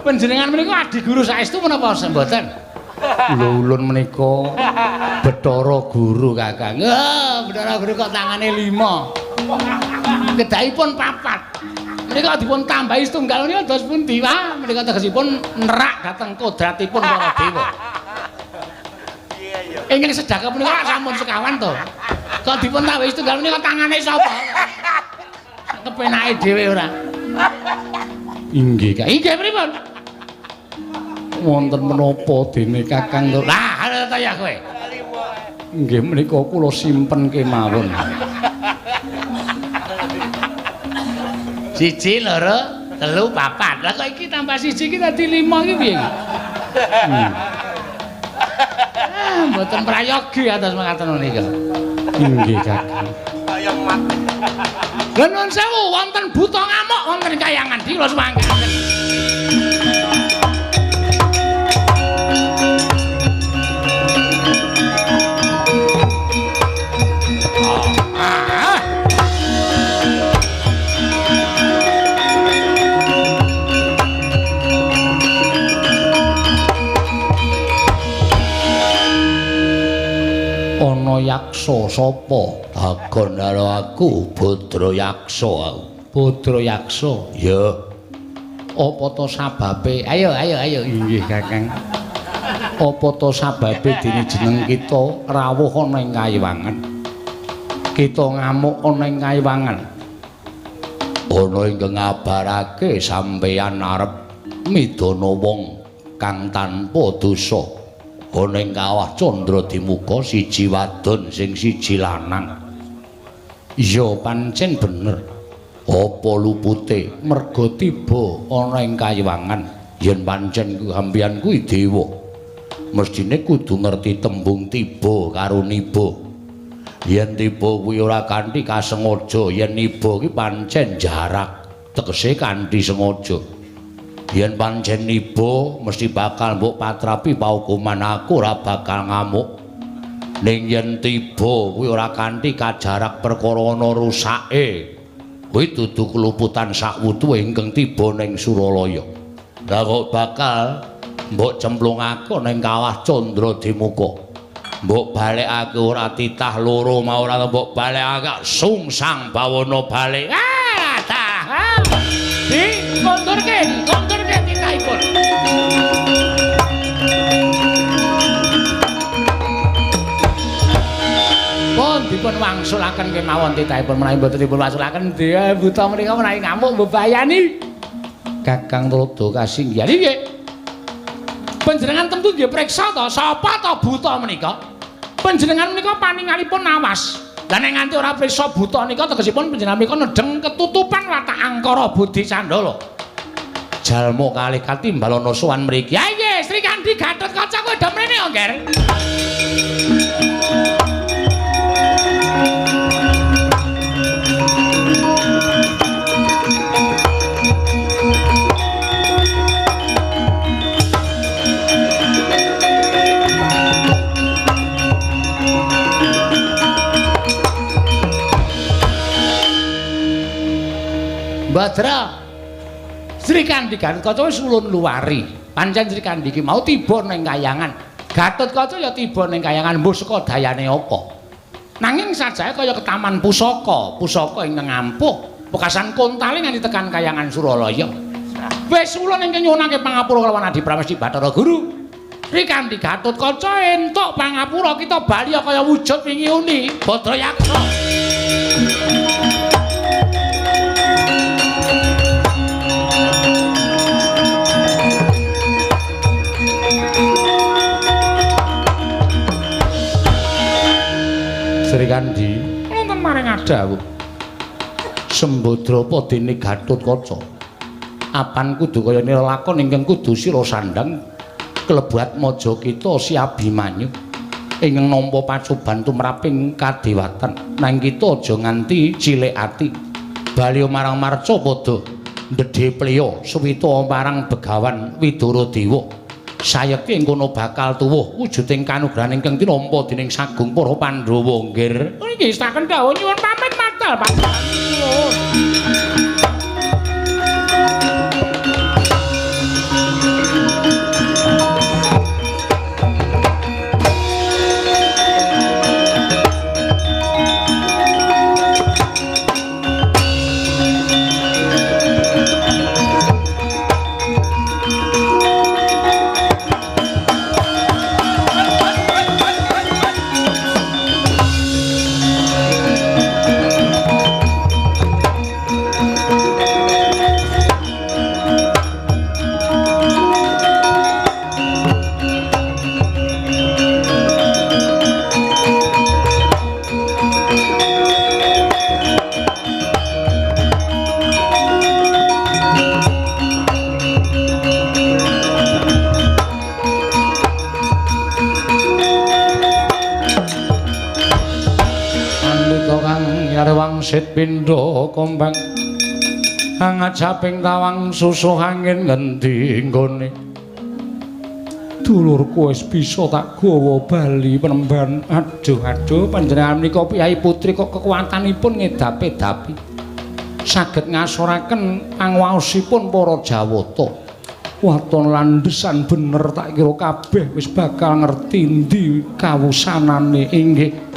Panjenengan menika adi guru saestu menapa mboten?
Kula ulun menika Bathara Guru, Kakang.
Oh, Bathara Guru kok tangane 5. Kedahipun 4. Menika dipun tambahi setunggal menika dos pundi? Wah, menika tegesipun nerak dhateng kodratipun para dewa.
Iya, iya.
Ingkang sedhaka menika sampun sekawan to. Kok dipun tambahi setunggal menika tangane sapa? Kepenake dhewe ora.
Inggih, Kak.
Inggih pripun?
Wonten menapa dene Kakang?
Lah, ta ya kowe.
Inggih menika kula simpen kemawon.
1 2 3 4. Lah kok iki tambah 1 iki dadi 5 iki piye iki? Ah, mboten prayogi atas mekaten menika.
Inggih, Kakang.
Kaya mat.
Lah nuwun sewu wonten buta ngamuk wonten kayangan kula sumanggaken.
Ana yaksa sapa?
Takon karo aku Badra Yaksa aku.
Badra Yaksa.
Ya.
Apa to sababe?
Ayo ayo ayo.
Inggih, Kakang. Apa to sababe dene jeneng kita rawuh ana ing kayiwangan? Kita ngamuk ana ing kayiwangan.
Ana ingkang ngabarake sampeyan arep midana wong kang tanpa dosa. Ana ing kawah Candra Dimuka siji wadon sing siji lanang.
Ya pancen bener.
Apa lupute?
Merga tiba ana ing kayiwangan.
Yen pancen sampeyan kuwi dewa, mestine kudu ngerti tembung tiba karo niba. Yen tiba kuwi ora kanthi kasengaja, yen niba kuwi pancen jarak, tegese kanthi sengaja. Yen pancen niba mesti bakal mbok patrapi paukuman, aku ora bakal ngamuk. Ning yen tiba kuwi ora kanthi kajarak perkara ana rusake, kuwi dudu keluputan sakwutuhe ingkang tiba ning Suralaya. Lah kok bakal mbok cemplungake ning kawah Candra Dimuka. Mbok balekake ora titah loro mau ora mbok balekake sungsang bawana balik.
Ah, dah. Di kondurke, kondurke titahipun. Pun dipun wangsulaken kemawon titahipun menawi mboten dipun wangsulaken dia buta menika menawi ngamuk mbebayani.
Kakang Tuladha kasinggihan.
Nggih. Panjenengan tentu nggih priksa to sapa to buta menika? Panjenengan menika paningalipun awas. Lah nek nganti ora priksa buta nika tegesipun panjenengan menika nedheng ketutupan watak angkara budi candala.
Jalma kalih katimbal ana sowan mriki.
Ya nggih, Sri Kandi Gatotkaca kowe do mrene yo, Ngger. Badra Sri Kandi Gatotkaca wis ulun luwari. Pancen Sri Kandi iki mau tiba ning kayangan. Gatotkaca ya tiba ning kayangan mbuh saka dayane apa. Nanging sajake kaya ketaman pusaka, pusaka ingkang ampuh, pekasan kontale nganti tekan kayangan Suralaya. Wis ulun ingkang nyuwunake pangapura kelawan Adi Pramesti Bathara Guru. Sri Kandi Gatotkaca entuk pangapura kita bali kaya wujud wingi uni Badra Yaksa.
Sri Kandi
wonten maring adawuh.
Sembadra apa dene Gatotkaca? Apan kudu kaya nilakon ingkang kudu sira sandhang klebu atmaja kita si Abimanyu ingkang nampa pacoban tumraping kadewatan. Nang kita aja nganti cilik ati. Bali marang marca padha ndedhe pliya suwita marang Begawan Widara Dewa. Sayekti ing kono bakal tuwuh wujuding kanugrahan ingkang tinampa dening sagung para Pandhawa nggir.
Nggih, setaken dawuh nyuwun pamit matal panjenengan.
wangsit pindha kembang angajaping tawang susuh angin ngendi nggone. Dulurku wis bisa tak gawa bali penemban. Aduh aduh, panjenengan menika Kyai Putri kok kekuatanipun ngedapi-dapi. Saged ngasoraken pangwaosipun para Jawata. Waton landhesan bener tak kira kabeh wis bakal ngerti endi kawusanane. Inggih.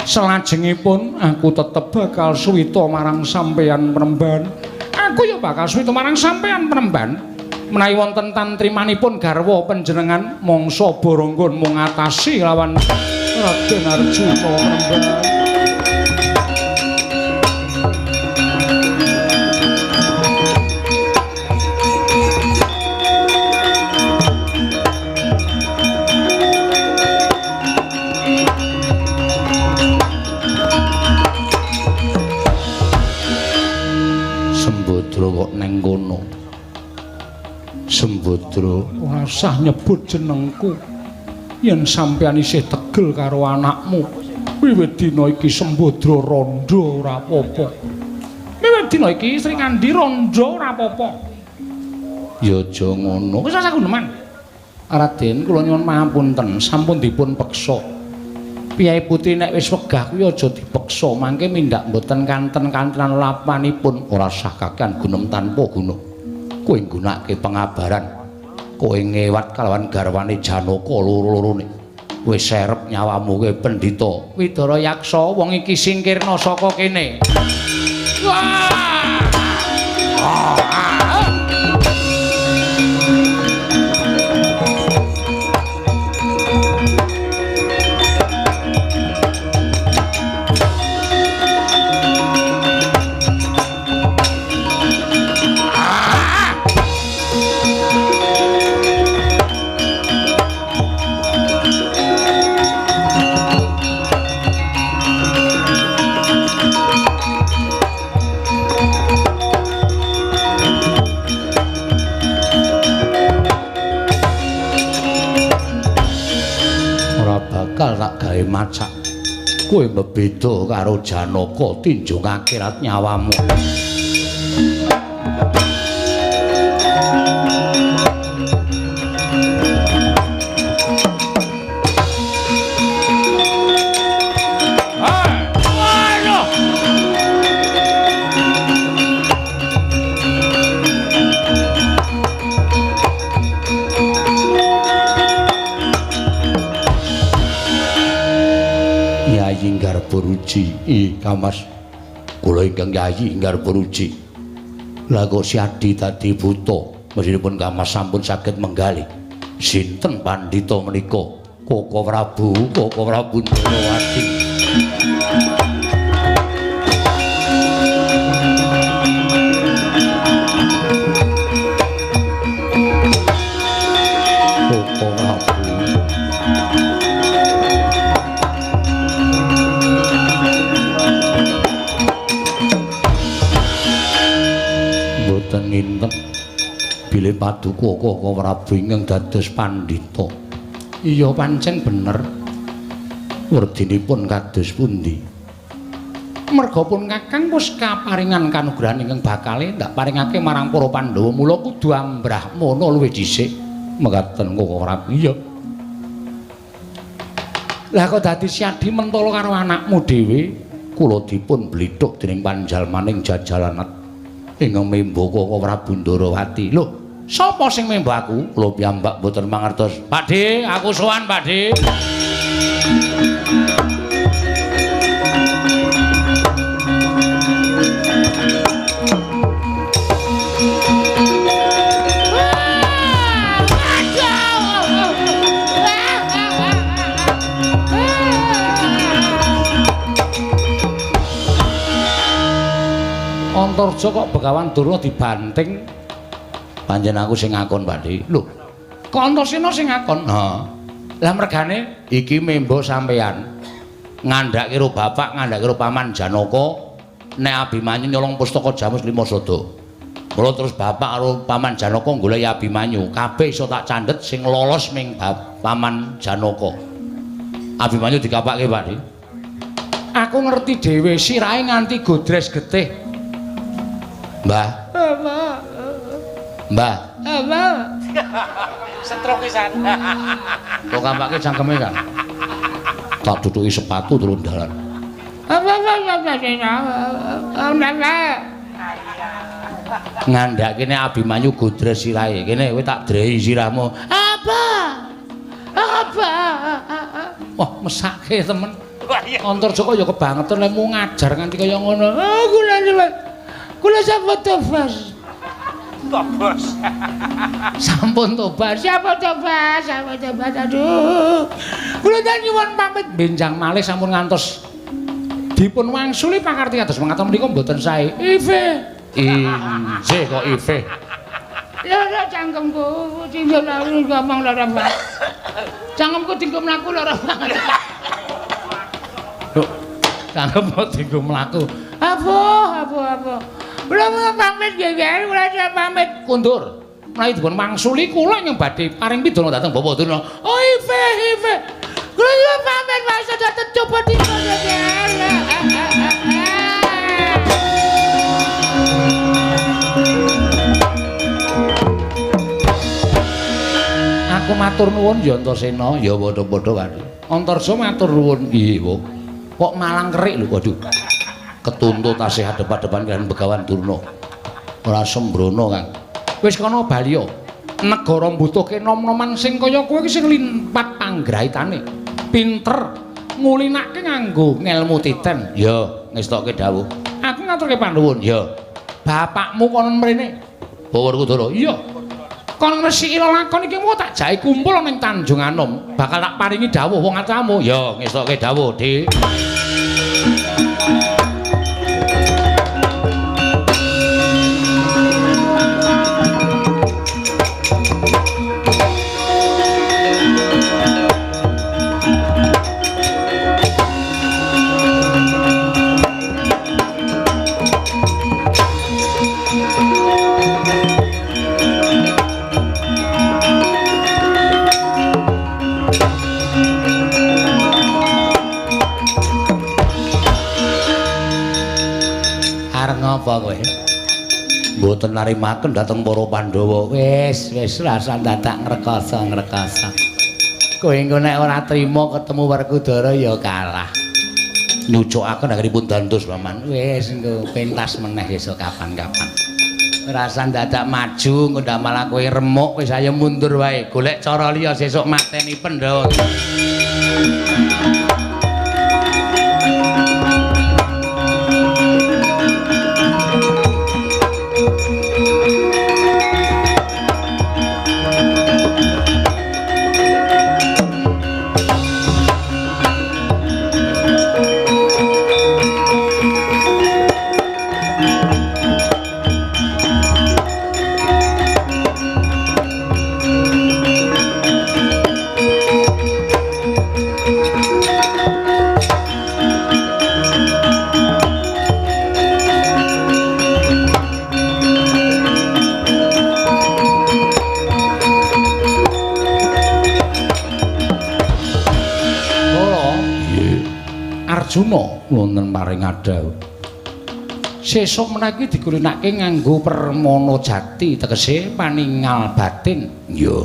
Selajengipun aku tetep bakal suwita marang sampeyan penemban. Aku ya bakal suwita marang sampeyan penemban. Menawi wonten tantrimanipun garwa panjenengan mangsa boronggon mung ngatasi lawan Raden Arjuna penemban.
Sembadra kok neng kono. Sembadra
ora usah nyebut jenengku. Yen sampeyan isih tegel karo anakmu, wiwit dina iki Sembadra rondo ora apa-apa. Wiwit dina iki Srikandhi rondo ora apa-apa.
Ya aja ngono.
Wis ora guneman.
Raden, kula nyuwun pangapunten, sampun dipun peksa. Piyai Putri nek wis wegah kuwi aja dipeksa, mangke mindak mboten kanten-kantenan lapanipun.
Ora sah kakean gunem tanpa guna. Kowe nggunakake pengabaran, kowe ngewat kalawan garwane Janaka loro-lorone. Wis serep nyawamu kowe pendhita.
Widara Yaksa, wong iki singkirna saka kene. Wah!
Bakal tak gawe macak. Kowe mebeda karo Janaka tinjung akhirat nyawamu. Garbaruji, ih Kamas, kula ingkang Yayi Garbaruji. Lah kok Siadi dadi buta, mesinipun Kamas sampun saged menggalih. Sinten pandhita menika? Koko Prabu, Koko Prabu Ndorowati. Koko Prabu. Mboten nginten bilih paduka Koko Prabu ingkang dados pandhita.
Iya pancen bener.
Werdinipun kados pundi?
Merga pun Kakang wis kaparingan kanugrahan ingkang bakale ndak paringake marang para Pandhawa, mula kudu ambrahmana luwih dhisik.
Mekaten Koko Prabu.
Iya. Lah kok dadi Siadi mentala karo anakmu dhewe?
Kula dipun blithuk dening panjalmaning jajalanat ingkang membo Koko Prabu Ndorowati.
Lho, sapa sing membo aku?
Kula piyambak mboten mangertos.
Pakde, aku sowan, Pakde. Antarja kok Begawan Durna dibanting.
Pancen aku sing ngakon, Pakde.
Lho, kok Antasena sing ngakon?
Heeh.
Lah mergane
iki membo sampeyan ngandhake karo bapak, ngandhake karo paman Janaka nek Abimanyu nyolong pustaka Jamus Lima Sada. Mula terus bapak karo paman Janaka goleki Abimanyu, kabeh iso tak candhet sing lolos ming paman Janaka. Abimanyu dikapake, Pakde.
Aku ngerti dhewe sirahe nganti godres getih.
Mbah. Mbah.
Apa?
Setruk pisan.
Kok kampake cangkeme kan? Tak duduki sepatu turun dalan. Ngandhakene Abimanyu godres sirahe. Kene kowe tak drehi sirahmu.
Apa? Apa? Wah, mesake temen. Antarja kok ya kebangetan lek mu ngajar nganti kaya ngono. Ah, kula nyuwun. Kula sampun tobat.
Tobos.
Sampun tobat. Siapa tobat? Sampun tobat. Aduh. Kula nyuwun pamit benjang malih sampun ngantos dipun wangsuli pakarti kados mengaten menika mboten sae. Ife.
Injih kok ife.
Lara cangkemku tinggal lalu ngomong lara banget. Cangkemku tinggal mlaku lara banget.
Lho, cangkemku tinggal mlaku.
Apa apa. Kula pamit nggih, kula pamit
kundur. Menawi dipun wangsuli kula ingkang badhe paring pidana dhateng Bapak Durna.
Oh ife ife. Kula pamit Mas dhateng coba dikon.
Aku matur nuwun ya Antasena, ya padha-padha kan. Antarja matur nuwun. Iya, kok malang kerik lho, waduh. Ketuntut tasih adep-adepan kaliyan Begawan Durna. Ora sembrono, Kang.
Wis kono bali yo. Negara mbutuhke nom-noman sing kaya kowe iki sing limpat panggraitane. Pinter ngulinake nganggo ngelmu titen.
Ya, ngestokke dawuh.
Aku ngaturke panuwun.
Ya.
Bapakmu kono mrene.
Bawa Werkudara.
Iya. Kon ngresiki lelakon iki mau tak jake kumpul ning Tanjung Anom, bakal tak paringi dawuh wong atramu.
Ya, ngestokke dawuh, Dik. Apa kowe? Mboten narimaken dhateng para Pandhawa.
Wis, wis rasa dadak ngrekasa-ngrekasa. Kowe engko nek ora trima ketemu Werkudara ya kalah.
Nyucukaken anggenipun dandos, Paman.
Wis engko pentas meneh esuk kapan-kapan. Rasa dadak maju engko ndak malah kowe remuk, wis ayo mundur wae. Golek cara liya sesuk mateni Pandhawa.
Arjuna wonten paring adhawuh. Sesuk menawi digulinake nganggo permana jati tegese paningal batin.
Iya.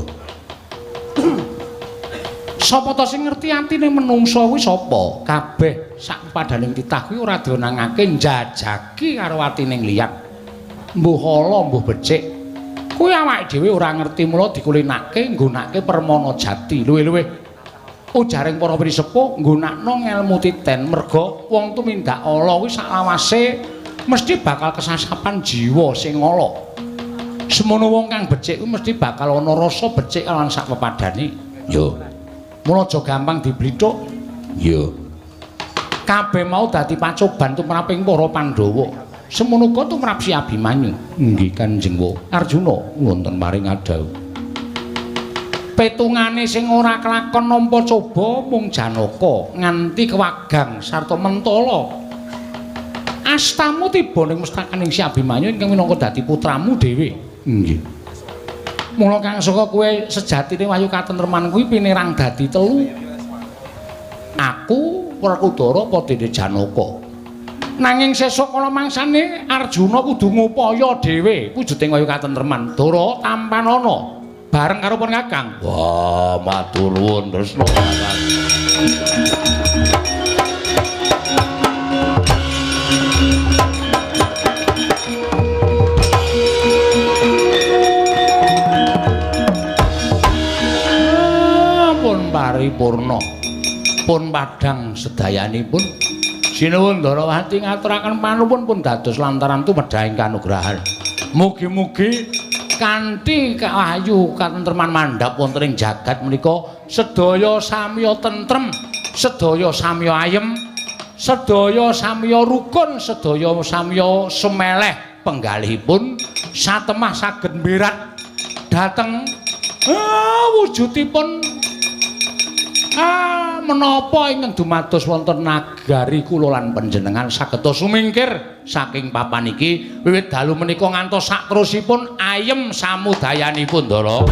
Sapa ta sing ngerti atine menungsa kuwi sapa? Kabeh sak padaning titah kuwi ora diwenangake njajaki karo atine liyan. Mbuh ala mbuh becik. Kuwi awake dhewe ora ngerti mula dikulinake nggunakake permana jati. Luwih-luwih ujaring para pinisepuh nggunakno ngelmu titen merga wong tumindak ala kuwi saklawase mesti bakal kesasapan jiwa sing ala. Semono wong kang becik kuwi mesti bakal ana rasa becik lan sak pepadane.
Ya.
Mula aja gampang diblithuk.
Ya.
Kabeh mau dadi pacoban tumraping para Pandhawa. Semono uga tumrap si Abimanyu.
Nggih Kanjeng Wa. Arjuna wonten paring adhawuh.
Petungane sing ora kelakon nampa coba mung Janaka nganti kewagang sarta mentala. Astamu tiba ning mestakaning si Abimanyu ingkang minangka dadi putramu dhewe.
Nggih.
Mula kang saka kowe sejatine wahyu katentreman kuwi pinerang dadi telu. Aku, Werkudara apa dene Janaka. Nanging sesuk kala mangsane Arjuna kudu ngupaya dhewe wujuding kaya katentreman. Ndara tampanana bareng karo pun Kakang.
Wah, matur nuwun Kresna.
Pun paripurna. Pun padhang sedayanipun. Sinuwun Ndarawati ngaturaken panuwun pun dados lantaran tumedhahing kanugrahan. Mugi-mugi kanthi kahayu katentreman mandhap wonten ing jagat menika sedaya samiya tentrem, sedaya samiya ayem, sedaya samiya rukun, sedaya samiya semeleh penggalihipun satemah saged mbirat dhateng wujudipun menapa ingkang dumados wonten nagari kula lan panjenengan saged sumingkir saking papan iki wiwit dalu menika ngantos sakterusipun ayem samudayanipun Ndara.